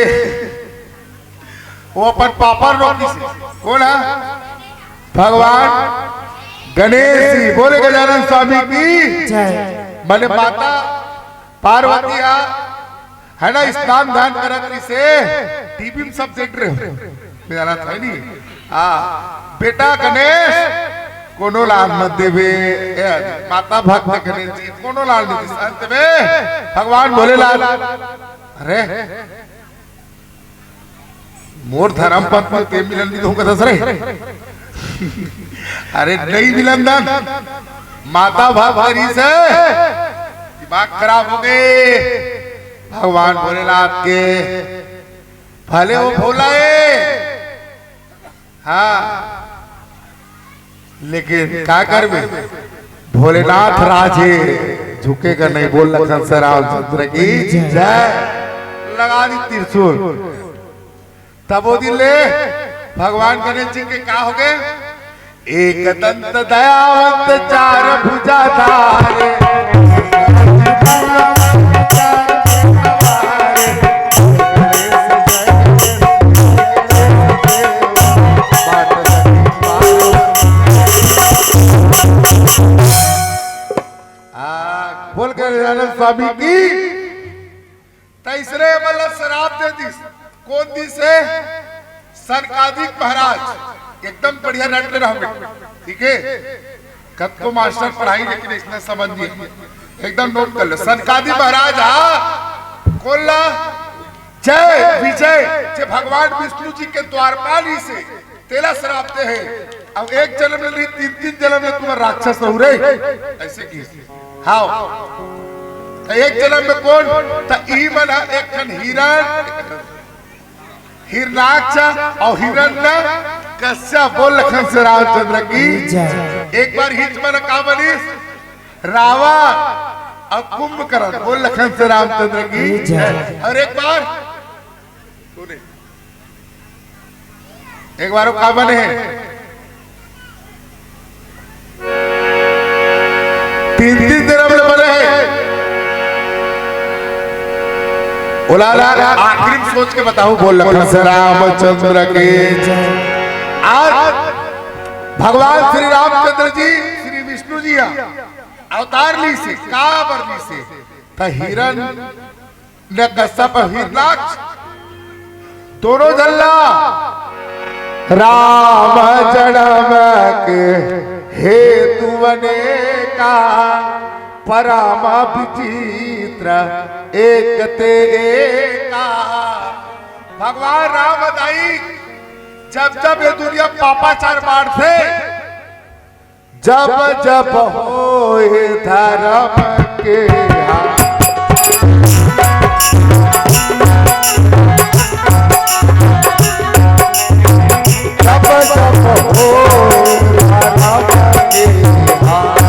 वो अपन पापा रोकिसे। कोन हा? भगवान गणेश जी। बोले गजानन स्वामी की जय। माने माता पार्वती हा, है ना, स्नान ध्यान करत रहिसे, टीवी में सब देख रहे हो। मेरा था नहीं। हाँ, बेटा गणेश, कोनो लाल मत देवे। ए, माता भक्त गणेश जी, कोनो लाल नहीं देवे। अंत में भगवान भोलेनाथ, अरे, मोर धर्म पत्नी ते मिलन नहीं दूंगा दस रे। अरे नहीं मिलन दान, माता भाव करी से दिमाग खराब हो गए। भगवान भोलेनाथ के भले वो भोला है, हाँ, लेकिन का करबे, भोलेनाथ राजे झुकेगा नहीं। बोल लखन से रामचंद्र की जय। लगा दी त्रिशूल। तब वो दिन ले भगवान गणेश जी के का हो गए? एक दंत दयावंत चार भुजाधारे। हाँ, बोल गजानन स्वामी की। तीसरे वाला श्राप दे दिस। कोन दिस हे? सनकादिक महाराज। एकदम बढ़िया नट ले रहो बेटा, ठीक है? कतको मास्टर पढ़ाई लेकिन इसने समझ नहीं, एकदम नोट कर लो। सनकादि महाराज हा कोन ला? जय विजय, जे भगवान विष्णु जी के द्वारपाल रहिसे, तेला श्राप दे हे। अब एक जन्म ले नहीं, तीन तीन जन्म ले तुम राक्षस हो रे। ऐसे की, हाँ, तो एक जन्म में कोन? तो ई मन हा एक ठन हिरण, हिरणाक्ष और हिरण्य कश्यप। बोल लखन से रामचंद्र की जय। एक बार हिच मन का बनिस, रावण और कुंभकर्ण। बोल लखन से रामचंद्र की जय। और एक बार एक बार का बने हे, तीन तीन जन्म ले बने हे। ओला ला आखिरी में सोच के बताओ, बोल लखन से रामचंद्र के। आज भगवान श्री रामचंद्र जी श्री विष्णु जी हा अवतार लिसे, का बर लिसे? त हिरण ने कश्यप हिरणाक्ष दोनों झन ला राम जन्म के हेतु अनेका परम विचित्र एक ते एका। भगवान राम बताई, जब जब ये दुनिया पापाचार बांटथे, जब जब होए धर्म के हार। जब जब होए धर्म के हार।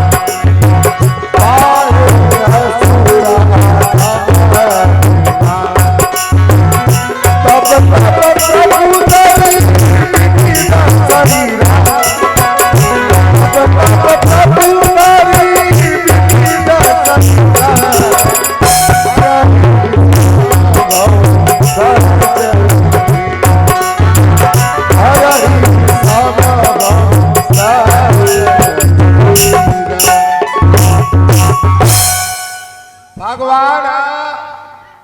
भगवान ह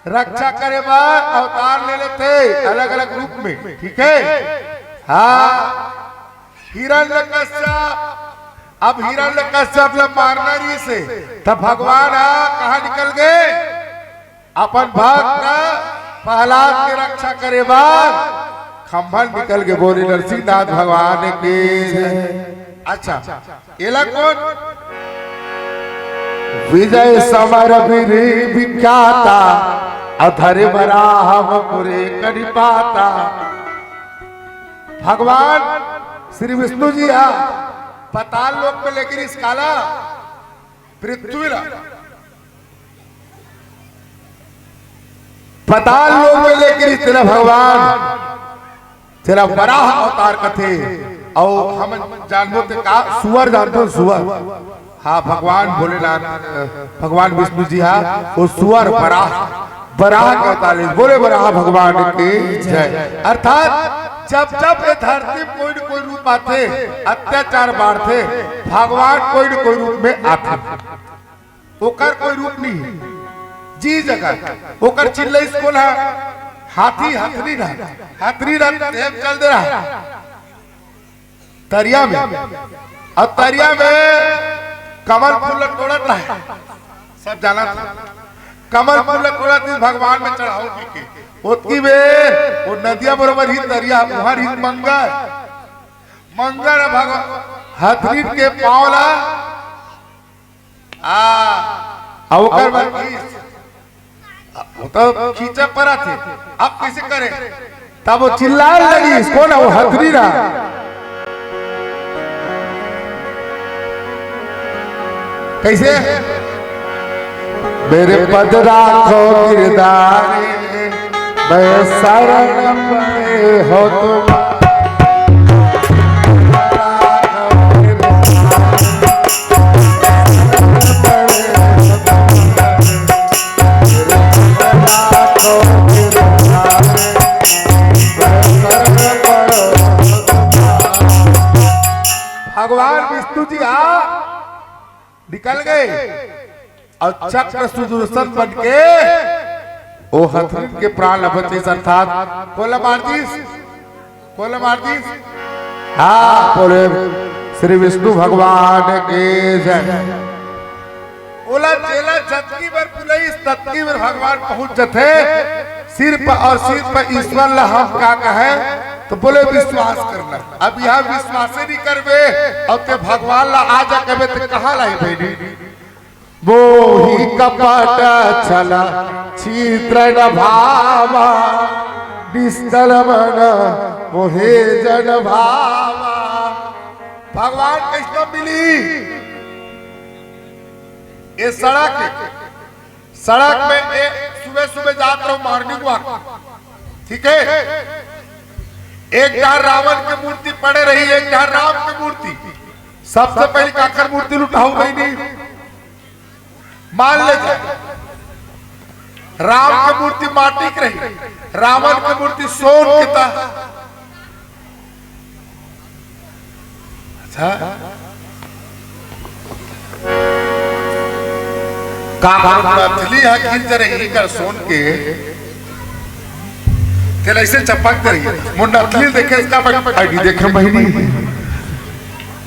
रक्षा करे बर अवतार ले लेथे अलग-अलग रूप में, ठीक है? हाँ, हिरण्यकश्यप, अब हिरण्यकश्यप ला मारना रहिसे, त भगवान ह कहाँ निकल गे? अपन भक्त प्रहलाद के रक्षा करे बर खंभा निकल गे। बोले नरसिंहनाथ भगवान की जय। अच्छा, एला कोन? विजय समर वीर विख्याता, अधर बराह मुरे कनिपाता। भगवान श्री विष्णु जी हा पताल लोक में लेकिन इस काला पृथ्वी ला पताल लोक में लेकिन इस तेला भगवान तेला वराह अवतार कथे। अउ हम जानबो ते का सुअर जानथो सुअर। हाँ, भगवान भोलेनाथ, भगवान विष्णु जी हा वो सुअर वराह, वराह के अवतार ले। बोले वराह भगवान की जय। अर्थात जब जब ये धरती में कोई न कोई रूप आथे, अत्याचार बाढ़थे, भगवान कोई न कोई रूप में आथे। ओकर कोई रूप नहीं है। जी जगह ओकर चिल्लइस कोन ह? हाथी, हथनी रह, हथनी रह तेम चल दे रहा तरिया में, अउ तरिया में कमल फूल ल टोड़त रहा। सब जानत हे कमल फूल ल टोड़त रहिस भगवान में चढ़ाओ कहिके। ओतकी बेर वो नदिया बरोबर ही तरिया, उहाँ रहिस मंगर, मंगर ह भगवान हथनी के पाँव ला आ, अउ ओकर बाद खींच, वो तो खींचे परत हे, अब कइसे करे? तब वो चिल्लाए लगिस, कोन ह वो? हथनी रहा। कइसे? मेरे पद राखो गिरधारी, मैं शरण पड़े हो तुम्हारे। भगवान विष्णु जी आ निकल गे अउ चक्र सुदर्शन बन के ओ हथनी के प्राण ल बचइस, अर्थात कोन ल मार दिस, कोन ल मार दिस। हाँ, बोले श्री विष्णु भगवान की जय। ओला जेला जतकी बर बुलइस, ततकी बर भगवान पहुंच जथे। सिर पर अउ सिर पर ईश्वर ला हम का कहे, तो बोले विश्वास करना। अब यहाँ विश्वासे नहीं करबे, अब ते भगवान ला आ जा कबे, ते कहाँ लाई बहिनी? मोहि कपट छल छिद्र न भावा, निष्कल मन मोहे जन भावा। भगवान कइसना मिली? ये सड़क, सड़क में ए, सुबह सुबह जात रहो morning walk, ठीक है? एक डार रावण के मूर्ति पड़े रही, एक डार राम के मूर्ति। सबसे पहले काकर मूर्ति ल उठाहू बहिनी? मान ले जाए, राम के मूर्ति माटी के रही, रावण के मूर्ति सोन के था। अच्छा, का मुंडथली ह गिर जरही कर सोन के, तेला अइसे चपक दे रही। मुंडथली देखे इसका बन-, अभी देखे बहिनी।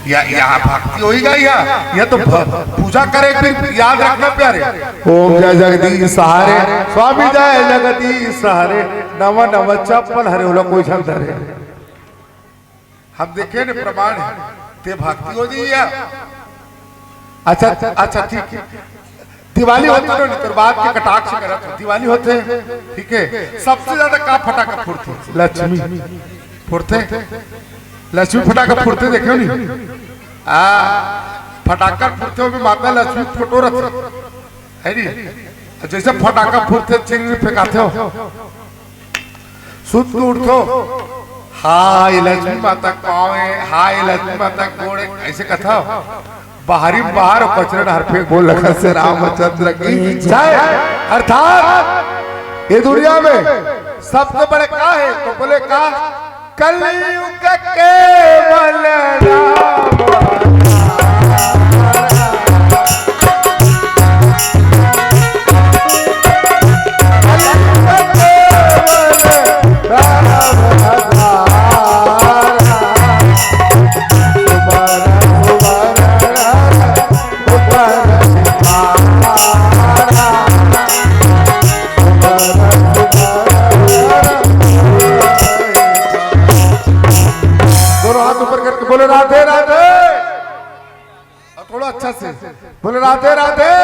या, या भक्ति होई गा या, या तो भ-, पूजा करे, फिर याद रखना प्यारे। ओम जय जगदीश हरे, स्वामी जय जगदीश हरे, नवा नवा चप्पल हरे, ओला कोई झन धरे। हम देखे ने प्रमाण हे, ते भक्ति हो जाइए। अच्छा, अच्छा, ठीक हे। दिवाली होथे ना, नहीं तो बात के कटाक्ष करत हो। दिवाली होथे, ठीक हे, सबसे ज्यादा का फटाका फूटथे? लक्ष्मी फूटथे। लक्ष्मी फटाका फूटथे, देखे हो नहीं? आ, फटाका फूटथे, ओमे माता लक्ष्मी फोटो रथे, हे नहीं? जैसे फटाका फूटथे, चिंगरी फेंकाथे हो, सुत के उठथो, "हाय लक्ष्मी माता के पाँव हे, हाय लक्ष्मी माता के गोड़ हे," ऐसे कथा। बाहरी में बाहर अउ कचरा डहर फेंक, बोल लखन से रामचंद्र की जय। अर्थात ये दुनिया में सबसे बड़े का हे, तो बोले का, कलयुग केवल राम। दोनों हाथ ऊपर करके बोले, "राधे राधे।" और थोड़ा अच्छा से बोले, "राधे राधे।"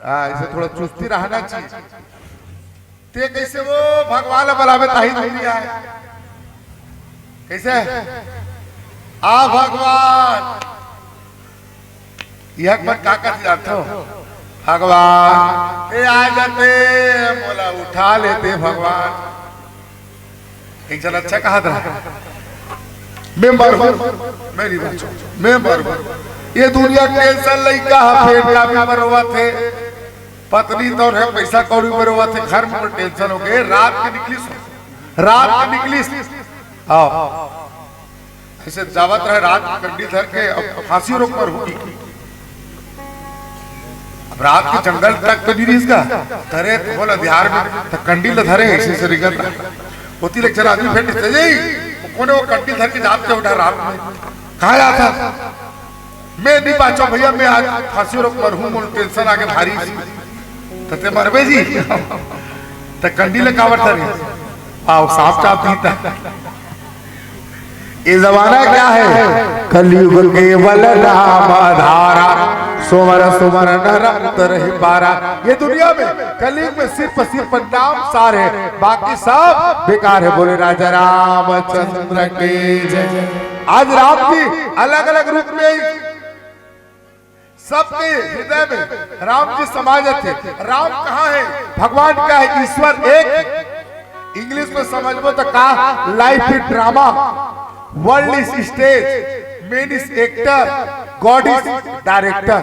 हाँ, इसे थोड़ा चुस्ती रहना चाहिए। ते कैसे वो भगवान ला बलावे, ताही दूरी आए? कैसे? आ भगवान, यह मन का कर जाथो? भगवान, ए आ जाते, मोला उठा लेते भगवान। एक जन अच्छा कहा था, "मैं मरहूं, मैं नहीं बांचूं, मैं मरहूं।" ये दुनिया के टेंशन, लइका ह, पेट का भी मरवा थे, पत्नी तो है, पैसा कौड़ी मरवा थे, घर में टेंशन हो गए, रात के निकलिस, रात के निकलिस, आओ, ऐसे जावत रहे रात के कंडी धर के, अब फांसी रोक पर होगी। अब रात के जंगल तक तो नहीं रिहिस गा, धरे तो बोल अंधियार में, तो कंडी ल धरे, ऐसे से रिंगत रहा। होती ले चला आदमी फेंक दे, "जय, कोने वो कंडी धर के जात के उठा रात में? कहाँ जाता?" "मैं नहीं बांचो भैया, मैं आज फांसी रोक मरहूं, मोर टेंशन आगे भारी।" "तो ते मरबे जी, तो कंडी ले कावर धरे?" आओ, सांप चाप पीता। ये जमाना क्या है? कलयुग केवल नाम आधारा, सुमर सुमर नर अंत नहीं पारा। ये दुनिया में कलयुग में सिर्फ, सिर्फ नाम सार है, बाकी सब बेकार है। बोले राजा रामचंद्र की जय। आज राम जी अलग अलग रूप में सबके हृदय में राम जी समाये जाथे। राम कहाँ है? भगवान का है, ईश्वर एक। English में समझबो तो का, life is drama, world is stage, man is actor, God is director।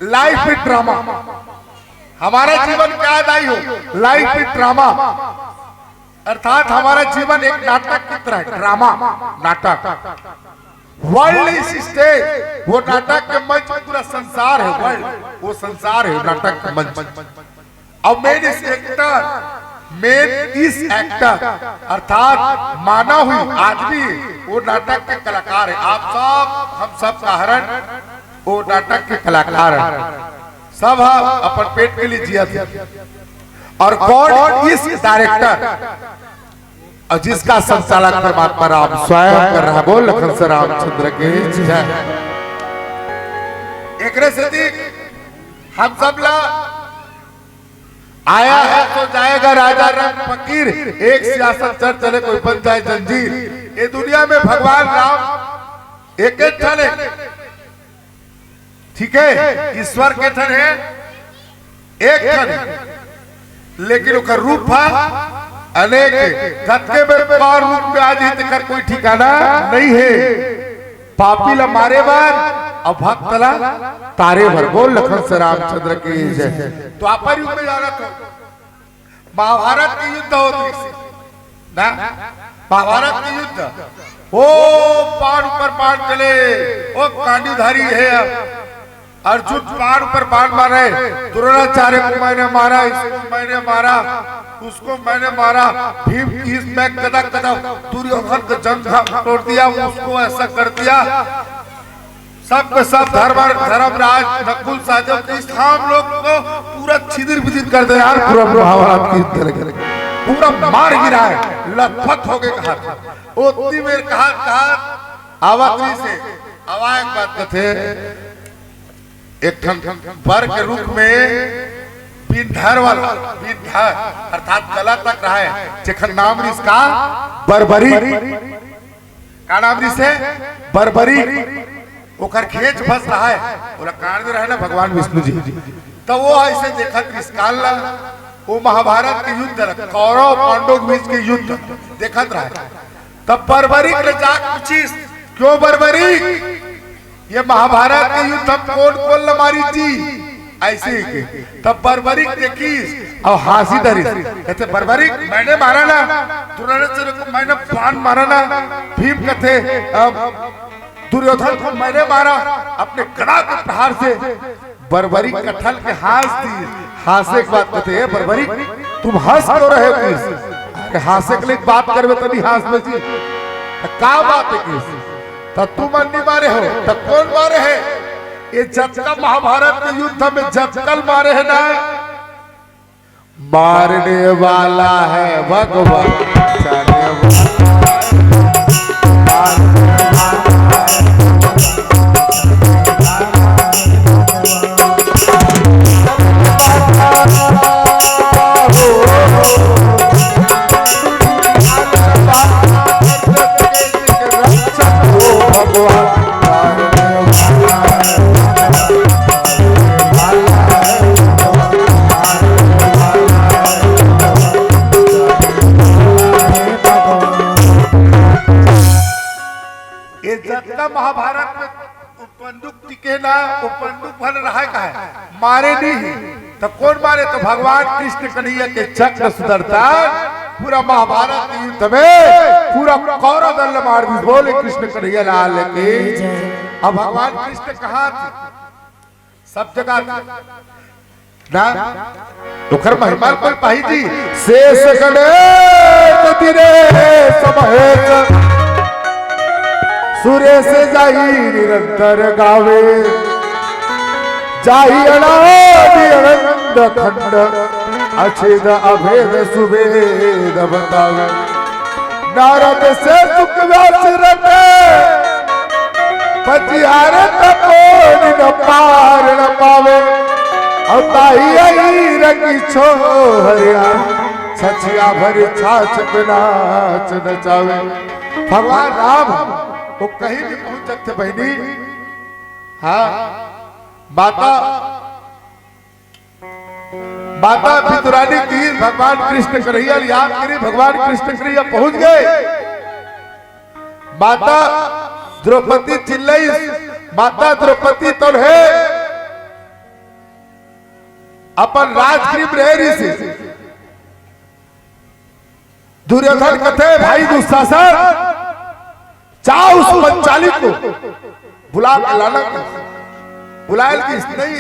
Life is drama। हमारा जीवन क्या दाई हो? Life is drama। अर्थात हमारा जीवन एक नाटक की तरह है, ड्रामा, नाटक। World is stage, वो नाटक के मंच पूरा संसार है, world, वो संसार है नाटक के मंच। और man is actor, man is actor, अर्थात मानव ही, आदमी, वो नाटक के कलाकार है। आप सब, हम सब का हरण वो नाटक के कलाकार है। सब हम अपन पेट के लिए जिया थे। और God is director, और जिसका संचालक परमात्मा राम स्वयं कर रहा। बोल लखन से रामचंद्र की जय। एकरे सेती हम सब ला आया है तो जाएगा राजा रंग फकीर, एक सियासत चढ़ चले कोई बन जाए जंजीर। ये दुनिया में भगवान राम एक एक ठन हे, ठीक है, ईश्वर के ठन हे, एक ठन हे, लेकिन ओकर रूप ह अनेक हे। कतके बेर कौन रूप में आ जाही, तेकर कोई ठिकाना नहीं है। पापी ला मारे बर अउ भक्त ला तारे बर। बोल लखन से रामचंद्र की जय। द्वापर युग में जाना तो महाभारत के युद्ध होत रहिस ना, महाभारत के युद्ध, ओ बाण ऊपर बाण चले, ओ गांडीवधारी हे, अर्जुन बाण पर बाण मारे, द्रोणाचार्य को मैंने मारा, इसको मैंने मारा, उसको मैंने मारा। भीम की इस मैं कदा कदा दुर्योधन का जंघा तोड़ दिया, उसको ऐसा कर दिया। सब के सब धर्म, धर्मराज, नकुल सहदेव, इस हम लोग को पूरा छिदिर बिदिर कर दे यार, पूरा महाभारत की तरह पूरा मार गिरा है, लथपथ हो गए कहा। उतनी मेर कहा, कहा आवा करी से, आवा एक बात कथे, एक ठन बर के रूख में बिंधर वाला, बिंधर अर्थात गला तक रहा है, जेखर नाम रिस का बरबरी। का नाम रिस हे? बरबरी। ओकर घेंच भस रहा है, ओला काट दे रहा है ना भगवान विष्णु जी। तो वो ऐसे देखत रिस काल ला, वो महाभारत के युद्ध ला, कौरव पांडव के बीच के युद्ध देखत रहा है। तब बरबरी के जाके पूछिस, क्यों बरबरी, ये महाभारत के युद्ध हम कोन कोन ला मारी जी? ऐसे ही के। तब बरबरी देखिस अउ हाँसी धरिस। कहते, बरबरी, मैंने मारा ना, द्रोणाचार्य को मैंने बाण मारा ना, भीम कहते, अब दुर्योधन को मैंने मारा अपने गदा के प्रहार से। बरबरी कठल के हाँस दिस, हाँसे के बाद कहते, ए बरबरी, तुम हँस क्यों रहे हो किस? अरे हाँसे के लिए बात करबे तनी हाँस में जी। त का बात हे किस? त तुमन नी मारे हो, त कोन मारे हे? ये जतका महाभारत के युद्ध में जतका ल मारे हे ना, मारने वाला है भगवान, बचाने वाला है। ये जतका महाभारत में वो पंडुक टिके ना, वो पंडुक भर रहा है का है? मारे नहीं। तो कोन मारे? तो भगवान कृष्ण कन्हैया के चक्र सुदर्शन पूरा महाभारत के युद्ध में पूरा कौरव दल ला मार दिस। बोले कृष्ण कन्हैया लाल की। अब भगवान कृष्ण कहाँ थे? सब जगह ना, ओकर महिमा कोई पाही जी। शेष गणेश दिनेश महेश, सुरेश जाहि निरंतर गावे। जाहि अनादि अनंत खंड, अछेद अभेद सुभेद बतावे। नारद से सुख व्यास रटे, पजिहारे त कोई न पार न पावे। अउ ताहि अहीर की छोहरिया, छछिया भरि छाछ पे नाच नचावे। भगवान राम वो कहीं भी पहुंच सकते बहिनी। हाँ, माता माता भितुरानी की भगवान कृष्ण कन्हैया ल याद करी, भगवान कृष्ण कन्हैया पहुंच गए। माता द्रौपदी चिल्लाई, माता द्रौपदी तो है अपन राजगृह में रह रही थी। दुर्योधन कथे, भाई दुशासन, जाओ उस पंचाली को बुला के लाना। बुलायल कि नहीं,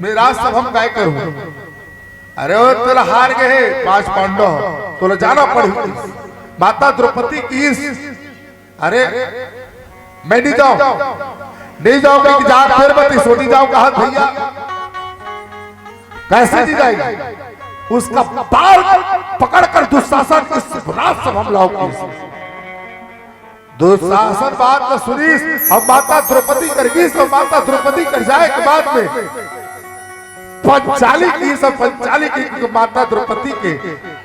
मैं राजसभा में काय करूं? अरे ओ, तोला हार गए हे पांच पांडव, तोला जाना पड़ी। माता द्रौपदी की, अरे मैं नहीं जाऊं, नहीं जाऊं, मैं जा फिर मत सोनी जाऊं कहा भैया। कैसे नहीं जाएगी? उसका बाल पकड़कर दुशासन इस राजसभा में लाओ। दुशासन बात न सुनीस, अब माता द्रौपदी कर गई, सब माता द्रौपदी कर जाए के बाद में पंचाली की, सब पंचाली की, क्योंकि माता द्रौपदी के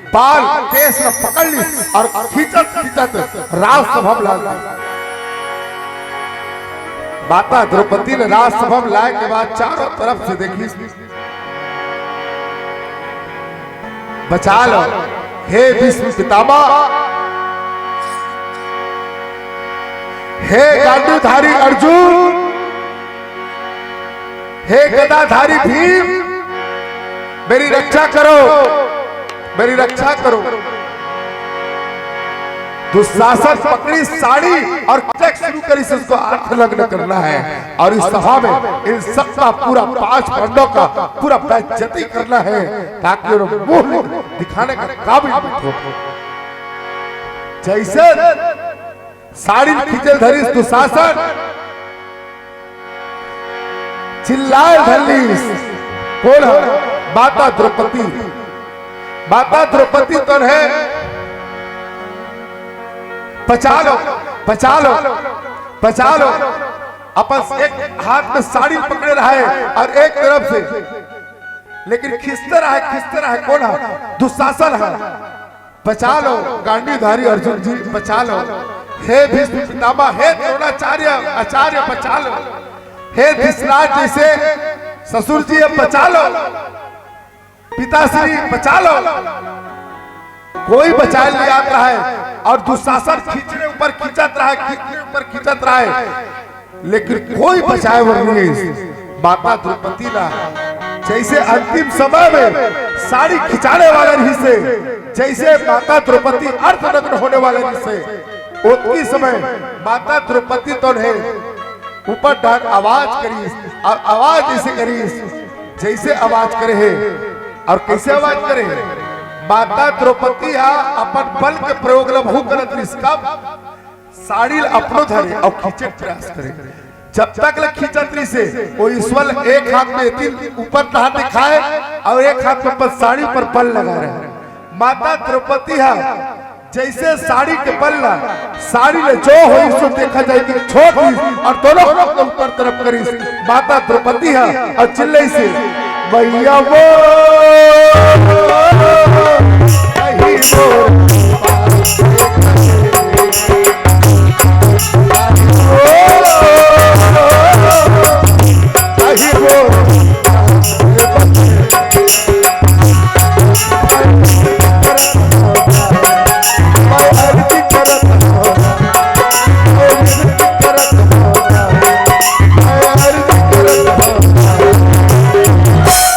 बाल केस न पकड़ ली और खींचत खींचत राजसभा में ला दी। माता द्रौपदी ने राजसभा में लाए के बाद चारों तरफ से देखी, बचा लो। हे भीष्म पितामह, हे गांडीवधारी अर्जुन, हे गदाधारी भीम, मेरी रक्षा करो, मेरी रक्षा करो। दुशासन पकड़ी साड़ी और खींचक शुरू करिस, इसको अर्थ नग्न करना है। और इस सभा में इन सबका, पूरा पांच पांडव का पूरा बेइज्जती करना है, ताकि उन्हें मुंह दिखाने का काबिल भी हो। जैसे साड़ी खींचे धरिस दुशासन, चिल्लाए धरिस, कोन ह? माता द्रौपदी। माता द्रौपदी तो है, पचा लो, पचा लो, पचा लो। अपन एक हाथ में साड़ी पकड़े रहे और एक तरफ से, लेकिन खींचते रहे, खींचते रहे, कोन ह? दुशासन ह। बचा लो गांडीवधारी अर्जुन जी, बचा लो। हे भीष्म पितामह, हे द्रोणाचार्य आचार्य, बचा लो। हे धृतराज जैसे ससुर जी, अब बचा लो। पिताश्री, बचा लो। कोई बचाए नहीं आता है। और दुशासन खींचने ऊपर खींचत रहा है, खींचने ऊपर खींचत रहा है, लेकिन कोई बचाए बर नहीं। माता द्रौपदी ला जैसे अंतिम समय में साड़ी खिंचाने वाला रहिस हे, जैसे माता द्रौपदी अर्धनग्न होने वाला रहिस हे, ओतकी समय माता द्रौपदी तो है ऊपर डार आवाज करिस, और आवाज जैसे करिस, जैसे आवाज करे हे। और कैसे आवाज करे हे? माता द्रौपदी हा अपन बल के प्रयोग ला बहुत गलत रहिस। कब? साड़ी ला अपनो धरे और खींचे के प्रयास करे। जब तक ले खींचत रहिस हे, वो ईश्वर एक हाथ में एती ऊपर हाथ दिखाए और एक हाथ में अपन साड़ी पर बल लगा रहे। माता द्रौपदी हा जैसे साड़ी के बल ला, साड़ी ले जो होइस सो देखा जाए कि छोड़ दिस और दोनों हाथ ला ऊपर तरफ करिस। माता द्रौपदी हा और चिल्लाइस हे, "मैया वो, नहीं वो।"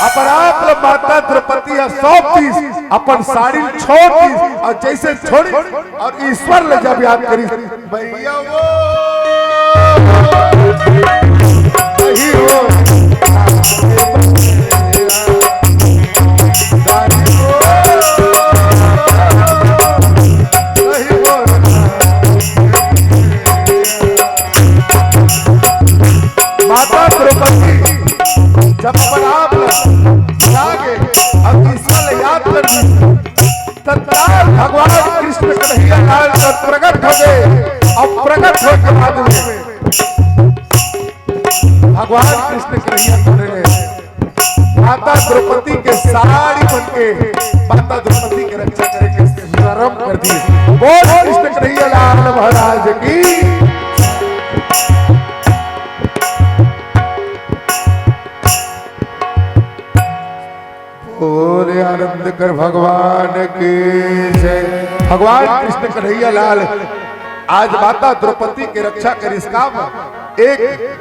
अपराध माता द्रौपदी ह सौंप दिस, अपन साड़ी छोड़ दिस और जैसे छोड़ी और ईश्वर ले जब याद करिस, भैया वो नहीं हो, नहीं हो। माता द्रौपदी जब अपन आप ला भुला गे, अब ईश्वर ला याद कर दी, तत्काल भगवान कृष्ण कन्हैया लाल जब प्रकट हो गए, अब प्रकट होने के बाद में भगवान कृष्ण कन्हैया कन्हैया माता द्रौपदी के साड़ी बन के माता द्रौपदी के रक्षा करे के शुभारंभ कर दिए। बोल कृष्ण कन्हैया लाल महाराज की। बोले आनंद कर भगवान की जय। भगवान कृष्ण कन्हैया लाल आज माता द्रौपदी के रक्षा करिस। का एक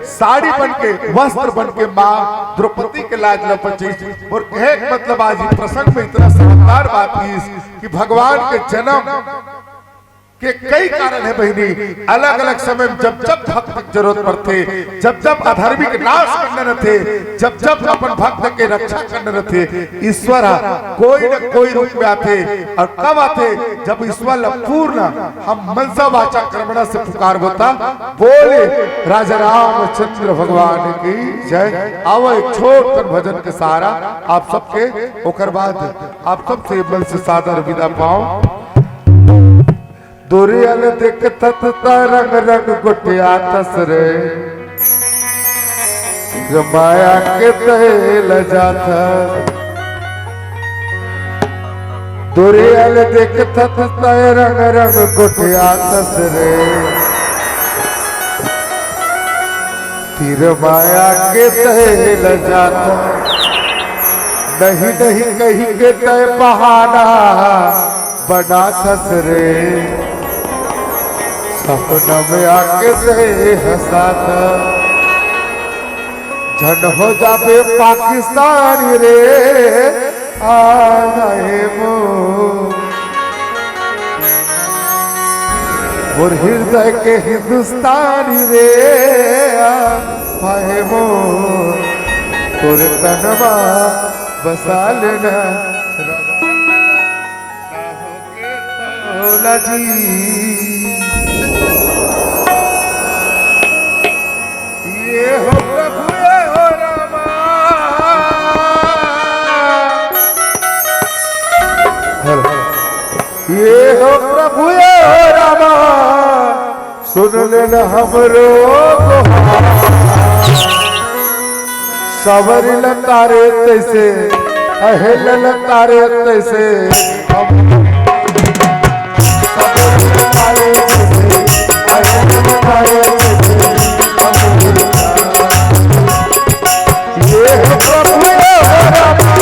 साड़ी बन के, वस्त्र बन के माँ द्रौपदी के लाज ल बचाइस। और कहे के मतलब आज ये प्रसंग में इतना शानदार बात कीस कि भगवान के जन्म के कई कारण हे बहिनी। अलग-अलग समय में जब-जब भक्त के जरूरत पड़थे, जब-जब अधर्मी के नाश करना रथे, जब-जब अपन भक्त के रक्षा करना रथे, ईश्वर ह कोई न कोई रूप में आथे। और कब आथे? जब ईश्वर ल पूर्ण हम मनसा वाचा कर्मणा से पुकारबो त। बोले राजा रामचंद्र भगवान की जय। आवो एक छोट कन भजन के सहारा आप सबके, ओकर बाद आप सबसे मन से सादर विदा पाओ। दूरिया ले देखथस त रंग रंग गोठियाथस रे, माया के तहे लजाथस। दूरिया ले देखथस त रंग रंग गोठियाथस रे, तीर माया के तहे लजाथस। नहीं नहीं कहि के तय बहाना बनाथस रे, सपना में आके तय हंसाथस। झन हो जाबे पाकिस्तानी रे, आ रहे मो। तोर हृदय के हिंदुस्तानी रे, आ पाए मोर, तोर तनवा बसा लेना। भोला जी। ये हो प्रभु, ये हो रामा। ये हो प्रभु, ये हो रामा। सुन लेना हमरो गोहार। सावरिन तारे तैसे, अहेल तारे तैसे, हम। सावरिन तारे तैसे, अहेल तारे तैसे, हम। ये हो प्रभु, ये हो रामा।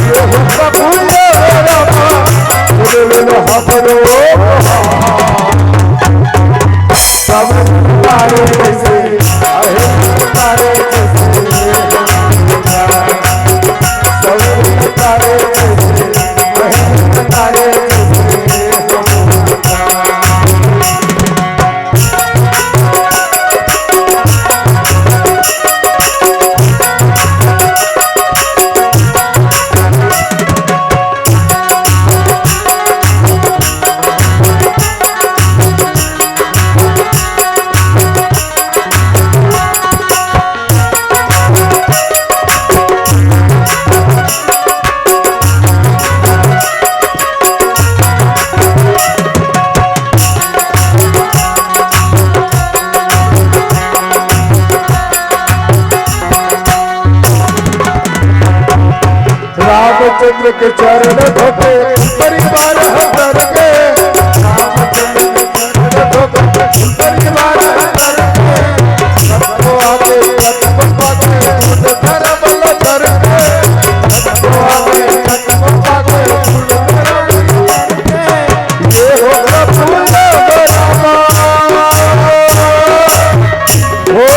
ये हो प्रभु, ये हो रामा। बोले ना हमरो। सब तारे जैसे, अहे तारे जैसे। सब तारे जैसे, अहे तारे जैसे। रामचंद्र के चरण धोके परिवार हर के। रामचंद्र के चरण धोके परिवार हर के। सबको आके सबको पाके बुद्ध धर्म लतर के। सबको आके सबको पाके बुद्ध धर्म लतर के। ये हो प्रभु राम। ओ।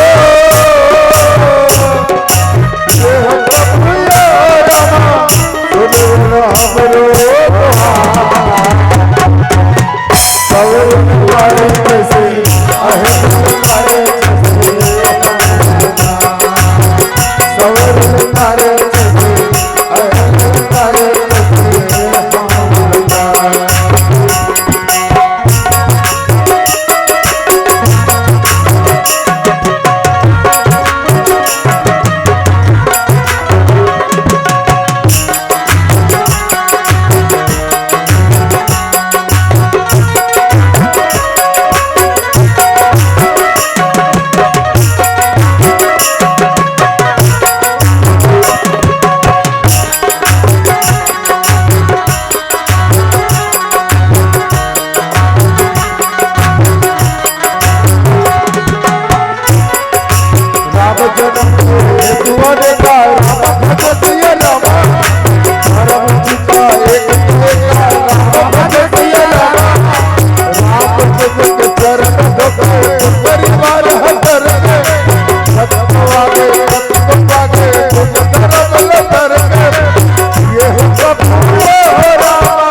राम जन्म हेतु अनेका राम भजत ये रामा। धर्म चिता एक एका राम भजत ये रामा। राम जन्म के चरण धोके परिवार हर के। सत्य आगे सत्य आगे धर्म लतर के। ये हो प्रभु ये हो रामा।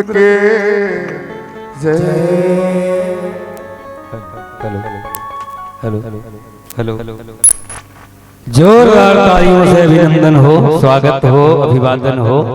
के जय। Hello, hello, hello. जोरदार तालियों से अभिनंदन हो, स्वागत हो, अभिवादन हो।